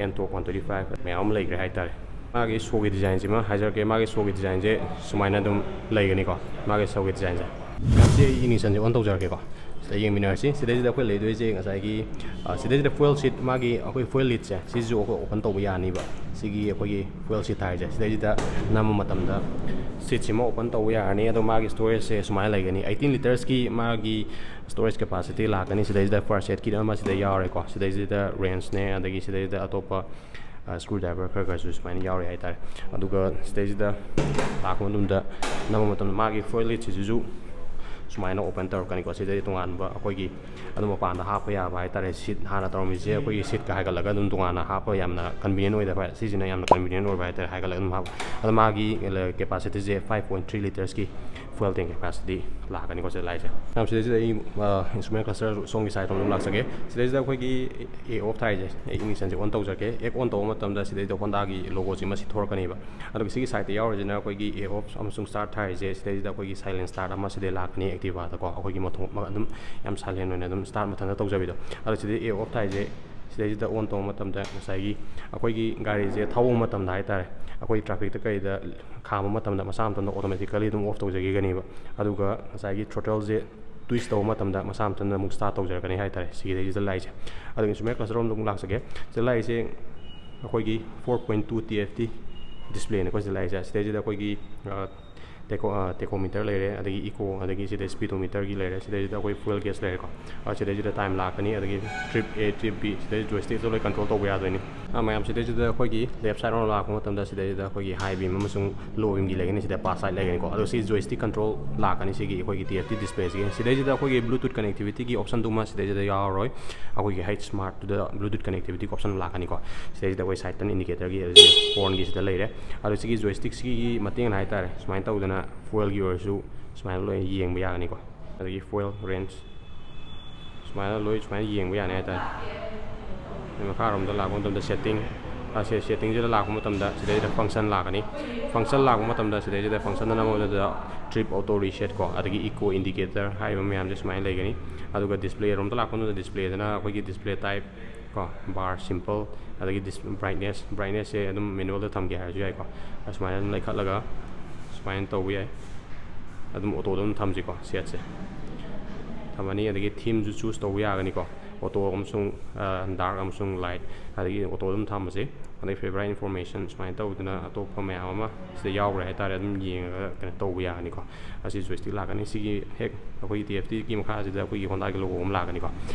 N-Torq one twenty five ꯃꯌꯥꯝ ꯑꯃ ꯂꯩꯈ꯭ꯔꯦ ꯍꯥꯏꯇꯥꯔꯦ꯫ ꯃꯥꯒꯤ showꯒꯤ designꯁꯤꯃ ꯍꯥꯏꯖꯔꯛꯀꯦ꯫ ꯃꯥꯒꯤ showꯒꯤ designꯁꯦ ꯁꯨꯃꯥꯏꯅ ꯑꯗꯨꯝ ꯂꯩꯒꯅꯤꯀꯣ꯫ ꯃꯥꯒꯤ showꯒꯤ designꯁꯦ꯫ ꯁꯤ ꯑꯩ ignitionꯁꯦ on ꯇꯧꯖꯔꯛꯀꯦꯀꯣ꯫ ꯁꯤꯗ ꯌꯦꯡꯃꯤꯟꯅꯔꯁꯤ꯫ ꯁꯤꯗꯩꯁꯤꯗ ꯑꯩꯈꯣꯏ ꯂꯩꯗꯣꯏꯁꯦ ꯉꯁꯥꯏꯒꯤ, ꯑ, ꯁꯤꯗꯩꯁꯤꯗ fuel seat, ꯃꯥꯒꯤ ꯑꯩꯈꯣꯏ fuel lidꯁꯦ ꯁꯤꯁꯨ ꯑꯩꯈꯣꯏ open ꯇꯧꯕ ꯌꯥꯅꯤꯕ꯫ ꯁꯤꯒꯤ ꯑꯩꯈꯣꯏꯒꯤ fuel seat ꯍꯥꯏꯔꯤꯁꯦ ꯁꯤꯗꯩꯁꯤꯗ ꯅꯝꯕ ꯃꯇꯝꯗ seatꯁꯤꯃ open ꯇꯧꯕ ꯌꯥꯔꯅꯤ꯫ ꯑꯗꯣ ꯃꯥꯒꯤ storageꯁꯦ ꯁꯨꯃꯥꯏꯅ ꯂꯩꯒꯅꯤ꯫ Eighteen litersꯀꯤ ꯃꯥꯒꯤ storage capacity ꯂꯥꯛꯀꯅꯤ꯫ ꯁꯤꯗꯩꯁꯤꯗ first aid kit ꯑꯃ ꯁꯤꯗ ꯌꯥꯎꯔꯦꯀꯣ꯫ ꯁꯤꯗꯩꯁꯤꯗ wrenchꯅꯦ, ꯑꯗꯒꯤ ꯁꯤꯗꯩꯁꯤꯗ ꯑꯇꯣꯞꯄ screwdriver ꯈꯔ ꯈꯔꯁꯨ ꯁꯨꯃꯥꯏꯅ ꯌꯥꯎꯔꯤ ꯍꯥꯏꯇꯥꯔꯦ꯫ ꯑꯗꯨꯒ ꯁꯤꯗꯩꯁꯤꯗ ꯂꯥꯛꯄ ꯃꯇꯝꯗ, ꯅꯝꯕ ꯃꯇꯝꯗ ꯃꯥꯒꯤ fuel lidꯁꯤꯁꯨ ꯁꯨꯃꯥꯏꯅ open ꯇꯧꯔꯛꯀꯅꯤꯀꯣ꯫ ꯁꯤꯗꯩ ꯇꯣꯉꯥꯟꯕ ꯑꯩꯈꯣꯏꯒꯤ ꯑꯗꯨꯝ ꯃꯄꯥꯟꯗ ꯍꯥꯞꯄ ꯌꯥꯕ ꯍꯥꯏꯇꯥꯔꯦ꯫ Seat ꯍꯥꯟꯅ ꯇꯧꯔꯝꯃꯤꯁꯦ ꯑꯩꯈꯣꯏꯒꯤ seatꯀ ꯍꯥꯏꯒꯠꯂꯒ ꯑꯗꯨꯝ ꯇꯣꯉꯥꯟꯅ ꯍꯥꯞꯄ ꯌꯥꯝꯅ convenient ꯑꯣꯏꯗꯕ, ꯁꯤꯁꯤꯅ ꯌꯥꯝꯅ convenient ꯑꯣꯏꯕ ꯍꯥꯏꯇꯥꯔꯦ꯫ ꯍꯥꯏꯒꯠꯂꯒ ꯑꯗꯨꯝ ꯍꯥꯞꯄ꯫ ꯑꯗꯣ ꯃꯥꯒꯤ capacityꯁꯦ five point three litersꯀꯤ fuel tank capacity ꯂꯥꯛꯀꯅꯤꯀꯣ ꯁꯤꯗ ꯂꯥꯛꯏꯁꯦ꯫ ꯃꯌꯥꯝ ꯁꯤꯗꯩꯁꯤꯗ ꯑꯩ instrument cluster ꯁꯣꯝꯒꯤ side ꯔꯣꯝꯗ ꯑꯗꯨꯝ ꯂꯥꯛꯆꯒꯦ꯫ ꯁꯤꯗꯩꯁꯤꯗ ꯑꯩꯈꯣꯏꯒꯤ A off ꯊꯥꯔꯤꯁꯦ, ꯑꯩ ignitionꯁꯦ on ꯇꯧꯖꯔꯛꯀꯦ꯫ Act on ꯇꯧꯕ ꯃꯇꯝꯗ ꯁꯤꯗꯩꯗ Hondaꯒꯤ logoꯁꯤ ꯃꯁꯤ ꯊꯣꯔꯛꯀꯅꯦꯕ꯫ ꯑꯗꯨꯒ ꯁꯤꯒꯤ sideꯇ ꯌꯥꯎꯔꯤꯁꯤꯅ ꯑꯩꯈꯣꯏꯒꯤ A off ꯑꯃꯁꯨꯡ start ꯊꯥꯔꯤꯁꯦ꯫ ꯁꯤꯗꯩꯁꯤꯗ ꯑꯩꯈꯣꯏꯒꯤ silent start ꯑꯃ ꯁꯤꯗꯩ ꯂꯥꯛꯀꯅꯤ꯫ Activaꯗꯀꯣ ꯑꯩꯈꯣꯏꯒꯤ ꯃꯊꯣꯡ ꯑꯗꯨꯝ ꯌꯥꯝ silent ꯑꯣꯏꯅ ꯑꯗꯨꯝ start ꯃꯊꯟꯇ ꯇꯧꯖꯕꯤꯗꯣ꯫ ꯑꯗꯣ ꯁꯤꯗꯩ A off ꯊꯥꯔꯤꯁꯦ, ꯁꯤꯗꯩꯁꯤꯗ on ꯇꯧꯕ ꯃꯇꯝꯗ ꯉꯁꯥꯏꯒꯤ ꯑꯩꯈꯣꯏꯒꯤ ꯒꯥꯔꯤꯁꯦ ꯊꯧꯕ ꯃꯇꯝꯗ ꯍꯥꯏꯇꯥꯔꯦ, ꯑꯩꯈꯣꯏ trafficꯇ ꯀꯩꯗ ꯈꯥꯝꯕ ꯃꯇꯝꯗ ꯃꯁꯥ ꯃꯊꯟꯇ automatically ꯑꯗꯨꯝ off ꯇꯧꯖꯈꯤꯒꯅꯦꯕ꯫ ꯑꯗꯨꯒ ꯉꯁꯥꯏꯒꯤ throttleꯁꯦ twist ꯇꯧꯕ ꯃꯇꯝꯗ ꯃꯁꯥ ꯃꯊꯟꯇ ꯑꯃꯨꯛ start ꯇꯧꯖꯔꯛꯀꯅꯤ ꯍꯥꯏꯇꯥꯔꯦ꯫ ꯁꯤꯒꯤꯗꯩꯁꯤꯗ ꯂꯥꯛꯏꯁꯦ꯫ ꯑꯗꯨꯒ instrument cluster ꯔꯣꯝꯗ ꯑꯃꯨꯛ ꯂꯥꯛꯆꯒꯦ꯫ ꯁꯤꯗ ꯂꯥꯛꯏꯁꯦ ꯑꯩꯈꯣꯏꯒꯤ four point two T F T displayꯅꯦꯀꯣ ꯁꯤꯗ ꯂꯥꯛꯏꯁꯦ꯫ ꯁꯤꯗꯩꯁꯤꯗ ꯑꯩꯈꯣꯏꯒꯤ, ꯑ, tacho-, ꯑ, tachometer ꯂꯩꯔꯦ, ꯑꯗꯒꯤ echo, ꯑꯗꯒꯤ ꯁꯤꯗ speedometerꯒꯤ ꯂꯩꯔꯦ꯫ ꯁꯤꯗꯩꯁꯤꯗ ꯑꯩꯈꯣꯏ fuel gauge ꯂꯩꯔꯦꯀꯣ꯫ ꯑ, ꯁꯤꯗꯩꯁꯤꯗ time ꯂꯥꯛꯀꯅꯤ, ꯑꯗꯒꯤ trip A, trip B, ꯁꯤꯗꯩ joystickꯇ ꯂꯣꯏ control ꯇꯧꯕ ꯌꯥꯗꯣꯏꯅꯤ꯫ ꯑꯥ, ꯃꯌꯥꯝ, ꯁꯤꯗꯩꯁꯤꯗ ꯑꯩꯈꯣꯏꯒꯤ left side ꯔꯣꯝ ꯂꯥꯛꯄ ꯃꯇꯝꯗ ꯁꯤꯗꯩꯁꯤꯗ ꯑꯩꯈꯣꯏꯒꯤ high beam ꯑꯃꯁꯨꯡ low beamꯒꯤ ꯂꯩꯒꯅꯤ꯫ ꯁꯤꯗ pass light ꯂꯩꯒꯅꯤꯀꯣ꯫ ꯑꯗꯣ ꯁꯤ joystick control ꯂꯥꯛꯀꯅꯤ ꯁꯤꯒꯤ ꯑꯩꯈꯣꯏꯒꯤ T F T displayꯁꯤꯒꯤ꯫ ꯁꯤꯗꯩꯁꯤꯗ ꯑꯩꯈꯣꯏꯒꯤ Bluetooth connectivityꯒꯤ optionꯗꯨꯃ ꯁꯤꯗꯩꯁꯤꯗ ꯌꯥꯎꯔꯔꯣꯏ꯫ ꯑꯩꯈꯣꯏꯒꯤ H Smartꯇꯨꯗ Bluetooth connectivity option ꯂꯥꯛꯀꯅꯤꯀꯣ꯫ ꯁꯤꯗꯩꯁꯤꯗ ꯑꯩꯈꯣꯏ side turn indicatorꯒꯤ ꯑꯗꯨꯒꯤ hornꯒꯤ ꯁꯤꯗ ꯂꯩꯔꯦ꯫ ꯑꯗꯣ ꯁꯤꯒꯤ joystickꯁꯤꯒꯤ ꯃꯇꯦꯡꯅ ꯍꯥꯏꯇꯥꯔꯦ, ꯁꯨꯃꯥꯏꯅ ꯇꯧꯗꯅ fuelꯒꯤ ꯑꯣꯏꯔꯁꯨ ꯁꯨꯃꯥꯏꯅ ꯂꯣꯏꯅ ꯌꯦꯡꯕ ꯌꯥꯒꯅꯤꯀꯣ꯫ ꯑꯗꯒꯤ fuel range ꯁꯨꯃꯥꯏꯅ ꯂꯣꯏ ꯁꯨꯃꯥꯏꯅ ꯌꯦꯡꯕ ꯌꯥꯅꯤ ꯍꯥꯏꯇꯥꯔꯦ꯫ ꯑꯗꯩ ꯃꯈꯥꯔꯣꯝꯗ ꯂꯥꯛꯄ ꯃꯇꯝꯗ setting, ꯑꯁꯦ settingꯁꯤꯗ ꯂꯥꯛꯄ ꯃꯇꯝꯗ ꯁꯤꯗꯩꯁꯤꯗ function ꯂꯥꯛꯀꯅꯤ꯫ Function ꯂꯥꯛꯄ ꯃꯇꯝꯗ ꯁꯤꯗꯩꯁꯤꯗ functionꯗ ꯅꯝꯕ ꯃꯇꯝꯗ trip auto reset ꯀꯣ, ꯑꯗꯒꯤ echo indicator ꯍꯥꯏꯔꯤꯕ ꯃꯌꯥꯝꯁꯦ ꯁꯨꯃꯥꯏꯅ ꯂꯩꯒꯅꯤ꯫ ꯑꯗꯨꯒ display ꯔꯣꯝꯗ ꯂꯥꯛꯄ ꯃꯇꯝꯗ displayꯗꯅ ꯑꯩꯈꯣꯏꯒꯤ display type ꯀꯣ, bar, simple, ꯑꯗꯒꯤ dis-, brightness, brightnessꯁꯦ ꯑꯗꯨꯝ manualꯗ ꯊꯝꯒꯦ ꯍꯥꯏꯔꯁꯨ ꯌꯥꯏꯀꯣ꯫ ꯑꯁꯨꯃꯥꯏꯅ ꯑꯗꯨꯝ ꯂꯩꯈꯠꯂꯒ ꯁꯨꯃꯥꯏꯅ ꯇꯧꯕ ꯌꯥꯏ꯫ ꯑꯗꯨꯝ autoꯗ ꯑꯗꯨꯝ ꯊꯝꯁꯤꯀꯣ, setꯁꯦ ꯊꯝꯃꯅꯤ꯫ ꯑꯗꯒꯤ themeꯁꯨ choose ꯇꯧꯕ ꯌꯥꯒꯅꯤꯀꯣ, auto ꯑꯃꯁꯨꯡ, ꯑ, dark ꯑꯃꯁꯨꯡ light, ꯑꯗꯒꯤ auto ꯑꯗꯨꯝ ꯊꯝꯃꯁꯤ꯫ ꯑꯗꯩ favorite information ꯁꯨꯃꯥꯏꯅ ꯇꯧꯗꯅ ꯑꯇꯣꯞꯄ ꯃꯌꯥꯝ ꯑꯃ ꯁꯤꯗ ꯌꯥꯎꯈ꯭ꯔꯦ ꯍꯥꯏꯇꯥꯔꯦ, ꯑꯗꯨꯝ ꯌꯦꯡꯉꯒ ꯀꯩꯅꯣ ꯇꯧꯕ ꯌꯥꯒꯅꯤꯀꯣ꯫ ꯑꯁꯤ joystick ꯂꯥꯛꯀꯅꯤ꯫ ꯁꯤꯒꯤ ꯍꯦꯛ ꯑꯩꯈꯣꯏꯒꯤ T F Tꯒꯤ ꯃꯈꯥꯁꯤꯗ ꯑꯩꯈꯣꯏꯒꯤ Hondaꯒꯤ logo ꯑꯃ ꯂꯥꯛꯀꯅꯤꯀꯣ꯫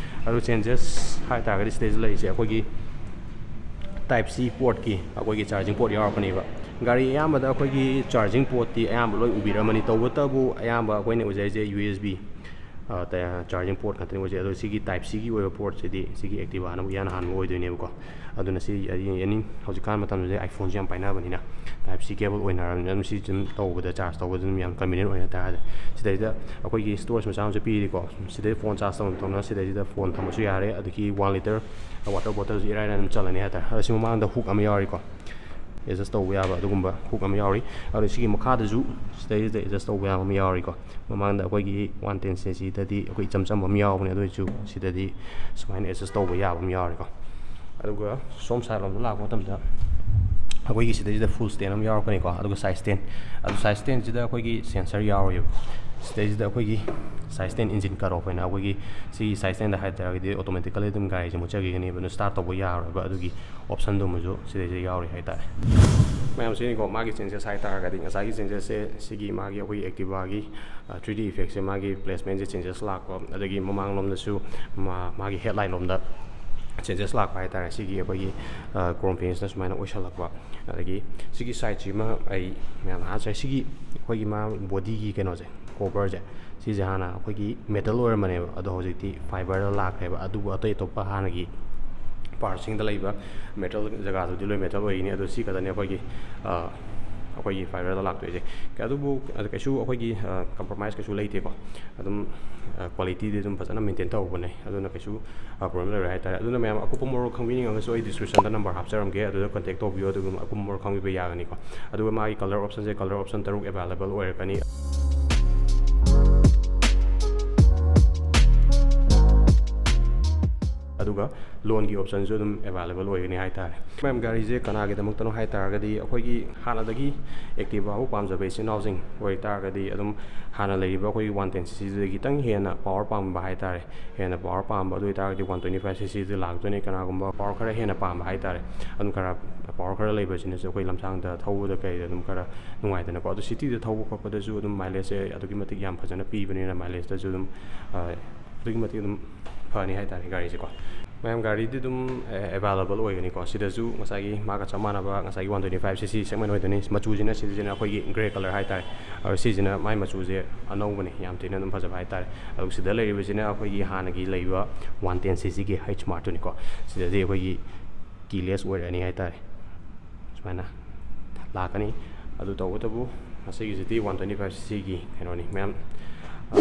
ꯑꯗꯨ changes ꯍꯥꯏꯇꯥꯔꯒꯗꯤ ꯁꯤꯗꯩꯁꯤꯗ ꯂꯩꯔꯤꯁꯦ ꯑꯩꯈꯣꯏꯒꯤ Type C portꯀꯤ ꯑꯩꯈꯣꯏꯒꯤ charging port ꯌꯥꯎꯔꯛꯀꯅꯦꯕ꯫ ꯒꯥꯔꯤ ꯑꯌꯥꯝꯕꯗ ꯑꯩꯈꯣꯏꯒꯤ charging portꯇꯤ ꯑꯌꯥꯝꯕ ꯂꯣꯏ ꯎꯕꯤꯔꯝꯃꯅꯤ꯫ ꯇꯧꯕꯇꯕꯨ ꯑꯌꯥꯝꯕ ꯑꯩꯈꯣꯏꯅ ꯎꯖꯩꯁꯦ U S B, ꯑ, ꯇ-, charging port ꯈꯛꯇꯅꯤ ꯎꯖꯩ꯫ ꯑꯗꯣ ꯁꯤꯒꯤ Type Cꯒꯤ ꯑꯣꯏꯕ portꯁꯤꯗꯤ ꯁꯤꯒꯤ Activaꯅ ꯑꯃꯨꯛ ꯏꯍꯥꯟ ꯍꯥꯟꯕ ꯑꯣꯏꯗꯣꯏꯅꯦꯕꯀꯣ꯫ ꯑꯗꯨꯅ ꯁꯤ ꯑꯅꯤ, ꯍꯧꯖꯤꯛꯀꯥꯟ ꯃꯇꯝꯁꯤꯗ iPhoneꯁꯦ ꯌꯥꯝ ꯄꯥꯏꯅꯕꯅꯤꯅ Type C cable ꯑꯣꯏꯅꯔꯕꯅꯤꯅ ꯑꯗꯨꯝ ꯁꯤ ꯑꯗꯨꯝ ꯇꯧꯕꯗ, charge ꯇꯧꯕꯗ ꯑꯗꯨꯝ ꯌꯥꯝ convenient ꯑꯣꯏ ꯍꯥꯏꯇꯥꯔꯦ꯫ ꯁꯤꯗꯩꯗ ꯑꯩꯈꯣꯏꯒꯤ storage ꯃꯆꯥ ꯑꯃꯁꯨ ꯄꯤꯔꯤꯀꯣ꯫ ꯁꯤꯗꯩ phone charge ꯇꯧꯅ ꯇꯧꯅ ꯁꯤꯗꯩꯁꯤꯗ phone ꯊꯝꯕꯁꯨ ꯌꯥꯔꯦ꯫ ꯑꯗꯒꯤ one liter water bottleꯁꯨ ꯏꯔꯥꯏ ꯂꯥꯏꯅ ꯑꯗꯨꯝ ꯆꯜꯂꯅꯤ ꯍꯥꯏꯇꯥꯔꯦ꯫ ꯑꯗꯣ ꯁꯤ ꯃꯃꯥꯡꯗ hook ꯑꯃ ꯌꯥꯎꯔꯤꯀꯣ꯫ Adjust ꯇꯧꯕ ꯌꯥꯕ ꯑꯗꯨꯒꯨꯝꯕ hook ꯑꯃ ꯌꯥꯎꯔꯤ꯫ ꯑꯗꯣ ꯁꯤꯒꯤ ꯃꯈꯥꯗꯁꯨ ꯁꯤꯗꯩꯁꯤꯗ adjust ꯇꯧꯕ ꯌꯥꯕ ꯑꯃ ꯌꯥꯎꯔꯤꯀꯣ꯫ ꯃꯃꯥꯡꯗ ꯑꯩꯈꯣꯏꯒꯤ one ten ccꯗꯗꯤ ꯑꯩꯈꯣꯏ ꯏꯆꯝ ꯆꯝꯕ ꯑꯃ ꯌꯥꯎꯕꯅꯦ, ꯑꯗꯨ ꯑꯣꯏꯔꯁꯨ ꯁꯤꯗꯗꯤ ꯁꯨꯃꯥꯏꯅ adjust ꯇꯧꯕ ꯌꯥꯕ ꯑꯃ ꯌꯥꯎꯔꯤꯀꯣ꯫ ꯑꯗꯨꯒ ꯁꯣꯝ side ꯂꯣꯝꯗ ꯂꯥꯛꯄ ꯃꯇꯝꯗ ꯑꯩꯈꯣꯏꯒꯤ ꯁꯤꯗꯩꯁꯤꯗ full stand ꯑꯃ ꯌꯥꯎꯔꯛꯀꯅꯤꯀꯣ꯫ ꯑꯗꯨꯒ side stand, ꯑꯗꯨ side standꯁꯤꯗ ꯑꯩꯈꯣꯏꯒꯤ sensor ꯌꯥꯎꯔꯤꯕ꯫ ꯁꯤꯗꯩꯁꯤꯗ ꯑꯩꯈꯣꯏꯒꯤ side stand engine cut off ꯍꯥꯏꯅ ꯑꯩꯈꯣꯏꯒꯤ ꯁꯤꯒꯤ side standꯗ ꯍꯥꯏ ꯇꯥꯔꯒꯗꯤ automatically ꯑꯗꯨꯝ ꯒꯥꯔꯤꯁꯦ ꯃꯨꯠꯆꯈꯤꯒꯅꯦꯕ, ꯑꯗꯨꯅ start ꯇꯧꯕ ꯌꯥꯔꯣꯏꯕ꯫ ꯑꯗꯨꯒꯤ optionꯗꯨꯃꯁꯨ ꯁꯤꯗꯩꯁꯤꯗ ꯌꯥꯎꯔꯤ ꯍꯥꯏꯇꯥꯔꯦ꯫ ꯃꯌꯥꯝ ꯁꯤꯅꯤꯀꯣ ꯃꯥꯒꯤ changes ꯍꯥꯏꯇꯥꯔꯒꯗꯤ, ꯉꯁꯥꯏꯒꯤ changesꯁꯦ ꯁꯤꯒꯤ ꯃꯥꯒꯤ ꯑꯩꯈꯣꯏꯒꯤ Activaꯒꯤ, ꯑ, three D effectꯁꯦ ꯃꯥꯒꯤ placementꯁꯦ changes ꯂꯥꯛꯄ, ꯑꯗꯒꯤ ꯃꯃꯥꯡꯂꯣꯝꯗꯁꯨ ꯃꯥ-, ꯃꯥꯒꯤ headlight ꯂꯣꯝꯗ ꯆꯦꯟꯖꯦꯁ ꯂꯥꯛꯄ ꯍꯥꯏꯇꯥꯔꯦ꯫ ꯁꯤꯒꯤ ꯑꯩꯈꯣꯏꯒꯤ ꯀ꯭ꯔꯣꯝ ꯐꯤꯅꯤꯁꯅ ꯁꯨꯃꯥꯏꯅ ꯑꯣꯏꯁꯜꯂꯛꯄ, ꯑꯗꯒꯤ ꯁꯤꯒꯤ ꯁꯥꯏꯠꯁꯤꯃ ꯑꯩ ꯃꯌꯥꯝ ꯍꯥꯏꯖꯔꯦ꯫ ꯁꯤꯒꯤ ꯑꯩꯈꯣꯏꯒꯤ ꯃꯥ ꯕꯣꯗꯤꯒꯤ ꯀꯩꯅꯣꯁꯦ, ꯀꯣꯕꯔꯁꯦ, ꯁꯤꯁꯦ ꯍꯥꯟꯅ ꯑꯩꯈꯣꯏꯒꯤ ꯃꯦꯇꯜ ꯑꯣꯏꯔꯝꯕꯅꯦꯕ, ꯑꯗꯣ ꯍꯧꯖꯤꯛꯇꯤ ꯐꯥꯏꯕꯔꯗ ꯂꯥꯛꯈ꯭ꯔꯦꯕ꯫ ꯑꯗꯨꯕꯨ ꯑꯇꯩ ꯑꯇꯣꯞꯄ ꯍꯥꯟꯅꯒꯤ ꯄꯥꯔꯠꯁꯤꯡꯗ ꯂꯩꯕ ꯃꯦꯇꯜ ꯖꯒꯥꯗꯨꯗꯤ ꯂꯣꯏ ꯃꯦꯇꯜ ꯑꯣꯏꯒꯅꯤ꯫ ꯑꯗꯣ ꯁꯤ ꯈꯛꯇꯅꯦ ꯑꯩꯈꯣꯏꯒꯤ ꯑꯩꯈꯣꯏꯒꯤ ꯐꯥꯏꯕꯔꯗ ꯂꯥꯛꯇꯣꯏꯁꯦ꯫ ꯑꯗꯨꯕꯨ ꯀꯩꯁꯨ ꯑꯩꯈꯣꯏꯒꯤ ꯀꯝꯄ꯭ꯔꯣꯃꯥꯏꯁ ꯀꯩꯁꯨ ꯂꯩꯇꯦꯀꯣ꯫ ꯑꯗꯨꯝ ꯀ꯭ꯋꯥꯂꯤꯇꯤꯗꯤ ꯑꯗꯨꯝ ꯐꯖꯅ ꯃꯦꯟꯇꯦꯟ ꯇꯧꯕꯅꯦ꯫ ꯑꯗꯨꯅ ꯀꯩꯁꯨ ꯄ꯭ꯔꯣꯕ꯭ꯂꯦꯝ ꯂꯩꯔꯣꯏ ꯍꯥꯏꯇꯥꯔꯦ꯫ ꯑꯗꯨꯅ ꯃꯌꯥꯝ ꯑꯀꯨꯞꯄ ꯃꯔꯣꯜ ꯈꯪꯕꯤꯅꯤꯡꯉꯒꯁꯨ ꯑꯩ ꯗꯤꯁꯀ꯭ꯔꯤꯞꯁꯟꯗ ꯅꯝꯕꯔ ꯍꯥꯞꯆꯔꯝꯒꯦ, ꯑꯗꯨꯗ ꯀꯟꯇꯦꯛ ꯇꯧꯕꯤꯌꯣ, ꯑꯗꯨꯒ ꯑꯀꯨꯞꯄ ꯃꯔꯣꯜ ꯈꯪꯕꯤꯕ ꯌꯥꯒꯅꯤꯀꯣ꯫ ꯑꯗꯨꯒ ꯃꯥꯒꯤ ꯀꯂꯔ ꯑꯣꯞꯁꯟꯁꯦ, ꯀꯂꯔ ꯑꯣꯞꯁꯟ ꯇꯔꯨꯛ ꯑꯦꯕꯥꯏꯂꯦꯕꯜ ꯑꯣꯏꯔꯛꯀꯅꯤ꯫ ꯑꯗꯨꯒ ꯂꯣꯟꯒꯤ ꯑꯣꯞꯁꯟꯁꯨ ꯑꯗꯨꯝ ꯑꯦꯕꯥꯏꯂꯦꯕꯜ ꯑꯣꯏꯒꯅꯤ ꯍꯥꯏꯇꯥꯔꯦ꯫ ꯃꯌꯥꯝ, ꯒꯥꯔꯤꯁꯦ ꯀꯅꯥꯒꯤꯗꯃꯛꯇꯅꯣ ꯍꯥꯏꯇꯥꯔꯒꯗꯤ, ꯑꯩꯈꯣꯏꯒꯤ ꯍꯥꯟꯅꯗꯒꯤ ꯑꯦꯛꯇꯤꯚꯥꯕꯨ ꯄꯥꯝꯖꯕ ꯏꯆꯤꯟ ꯏꯅꯥꯎꯁꯤꯡ ꯑꯣꯏꯇꯥꯔꯒꯗꯤ, ꯑꯗꯨꯝ ꯍꯥꯟꯅ ꯂꯩꯔꯤꯕ ꯑꯩꯈꯣꯏꯒꯤ ꯋꯥꯟ ꯇꯦꯟ ꯁꯤ ꯁꯤꯗꯒꯤ ꯈꯤꯇꯪ ꯍꯦꯟꯅ ꯄꯋꯥꯔ ꯄꯥꯝꯕ ꯍꯥꯏꯇꯥꯔꯦ꯫ ꯍꯦꯟꯅ ꯄꯋꯥꯔ ꯄꯥꯝꯕ ꯑꯗꯨ ꯑꯣꯏꯇꯥꯔꯒꯗꯤ ꯋꯥꯟ ꯇ꯭ꯋꯦꯟꯇꯤ ꯐꯥꯏꯚ ꯁꯤ ꯁꯤꯗ ꯂꯥꯛꯇꯣꯏꯅꯤ꯫ ꯀꯅꯥꯒꯨꯝꯕ ꯄꯋꯥꯔ ꯈꯔ ꯍꯦꯟꯅ ꯄꯥꯝꯕ ꯍꯥꯏꯇꯥꯔꯦ, ꯑꯗꯨꯝ ꯈꯔ ꯄꯋꯥꯔ ꯈꯔ ꯂꯩꯕꯁꯤꯅꯁꯨ ꯑꯩꯈꯣꯏ ꯂꯝꯁꯥꯡꯗ ꯊꯧꯕꯗ ꯀꯩꯗ ꯑꯗꯨꯝ ꯈꯔ ꯅꯨꯡꯉꯥꯏꯗꯅꯀꯣ꯫ ꯑꯗꯣ ꯁꯤꯇꯤꯗ ꯊꯧꯕ ꯈꯣꯠꯄꯗꯁꯨ ꯑꯗꯨꯝ ꯃꯥꯏꯂꯦꯖꯁꯦ ꯑꯗꯨꯛꯀꯤ ꯃꯇꯤꯛ ꯌꯥꯝ ꯐꯖꯅ ꯄꯤꯕꯅꯤꯅ, ꯃꯥꯏꯂꯦꯖꯇꯁꯨ ꯑꯗꯨꯝ ꯑꯗꯨꯛꯀꯤ ꯃꯇꯤꯛ ꯑꯗꯨꯝ ꯐꯅꯤ ꯍꯥꯏꯇꯥꯔꯦ ꯒꯥꯔꯤꯁꯦꯀꯣ꯫ ꯃꯌꯥꯝ, ꯒꯥꯔꯤꯗꯤ ꯑꯗꯨꯝ ꯑꯦꯕꯥꯏꯂꯦꯕꯜ ꯑꯣꯏꯒꯅꯤꯀꯣ꯫ ꯁꯤꯗꯁꯨ ꯉꯁꯥꯏꯒꯤ ꯃꯥꯒ ꯆꯞ ꯃꯥꯟꯅꯕ, ꯉꯁꯥꯏꯒꯤ ꯋꯥꯟ ꯇ꯭ꯋꯦꯟꯇꯤ ꯐꯥꯏꯚ ꯁꯤ ꯁꯤ ꯁꯦꯒꯃꯦꯟ ꯑꯣꯏꯗꯣꯏꯅꯤ꯫ ꯃꯆꯨꯁꯤꯅ, ꯁꯤꯁꯤꯅ ꯑꯩꯈꯣꯏꯒꯤ ꯒ꯭ꯔꯦ ꯀꯂꯔ ꯍꯥꯏꯇꯥꯔꯦ꯫ ꯑꯗꯣ ꯁꯤꯁꯤꯅ ꯃꯥꯏ ꯃꯆꯨꯁꯦ ꯑꯅꯧꯕꯅꯤ, ꯌꯥꯝ ꯊꯤꯅ ꯑꯗꯨꯝ ꯐꯖꯕ ꯍꯥꯏꯇꯥꯔꯦ꯫ ꯑꯗꯨꯒ ꯁꯤꯗ ꯂꯩꯔꯤꯕꯁꯤꯅ ꯑꯩꯈꯣꯏꯒꯤ ꯍꯥꯟꯅꯒꯤ ꯂꯩꯕ ꯋꯥꯟ ꯇꯦꯟ ꯁꯤ ꯁꯤꯒꯤ ꯍꯩꯆ ꯃꯥꯔꯠꯇꯨꯅꯤꯀꯣ꯫ ꯁꯤꯗꯗꯤ ꯑꯩꯈꯣꯏꯒꯤ ꯀꯤꯂꯦꯁ ꯑꯣꯏꯔꯅꯤ ꯍꯥꯏꯇꯥꯔꯦ꯫ ꯁꯨꯃꯥꯏꯅ ꯂꯥꯛꯀꯅꯤ꯫ ꯑꯗꯨ ꯇꯧꯕꯇꯕꯨ ꯃꯁꯤꯒꯤꯁꯤꯗꯤ ꯋꯥꯟ ꯇ꯭ꯋꯦꯟꯇꯤ ꯐꯥꯏꯚ ꯁꯤ ꯁꯤꯒꯤ ꯀꯩꯅꯣꯅꯤ꯫ ꯃꯌꯥꯝ,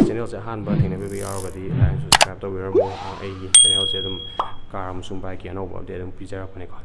ꯆꯦꯅꯦꯜꯁꯦ ꯑꯍꯥꯟꯕ ꯊꯦꯡꯅꯕꯤꯕ ꯌꯥꯎꯔꯒꯗꯤ ꯂꯥꯏꯛ ꯑꯃꯁꯨꯡ ꯁꯕꯁꯀ꯭ꯔꯥꯏꯕ ꯇꯧꯕꯤꯔꯝꯃꯣ꯫ ꯑꯩꯒꯤ ꯆꯦꯅꯦꯜꯁꯦ ꯑꯗꯨꯝ ꯀꯥꯔ ꯑꯃꯁꯨꯡ ꯕꯥꯏꯛꯀꯤ ꯑꯅꯧꯕ ꯑꯞꯗꯦꯠ ꯑꯗꯨꯝ ꯄꯤꯖꯔꯛꯄꯅꯤꯀꯣ꯫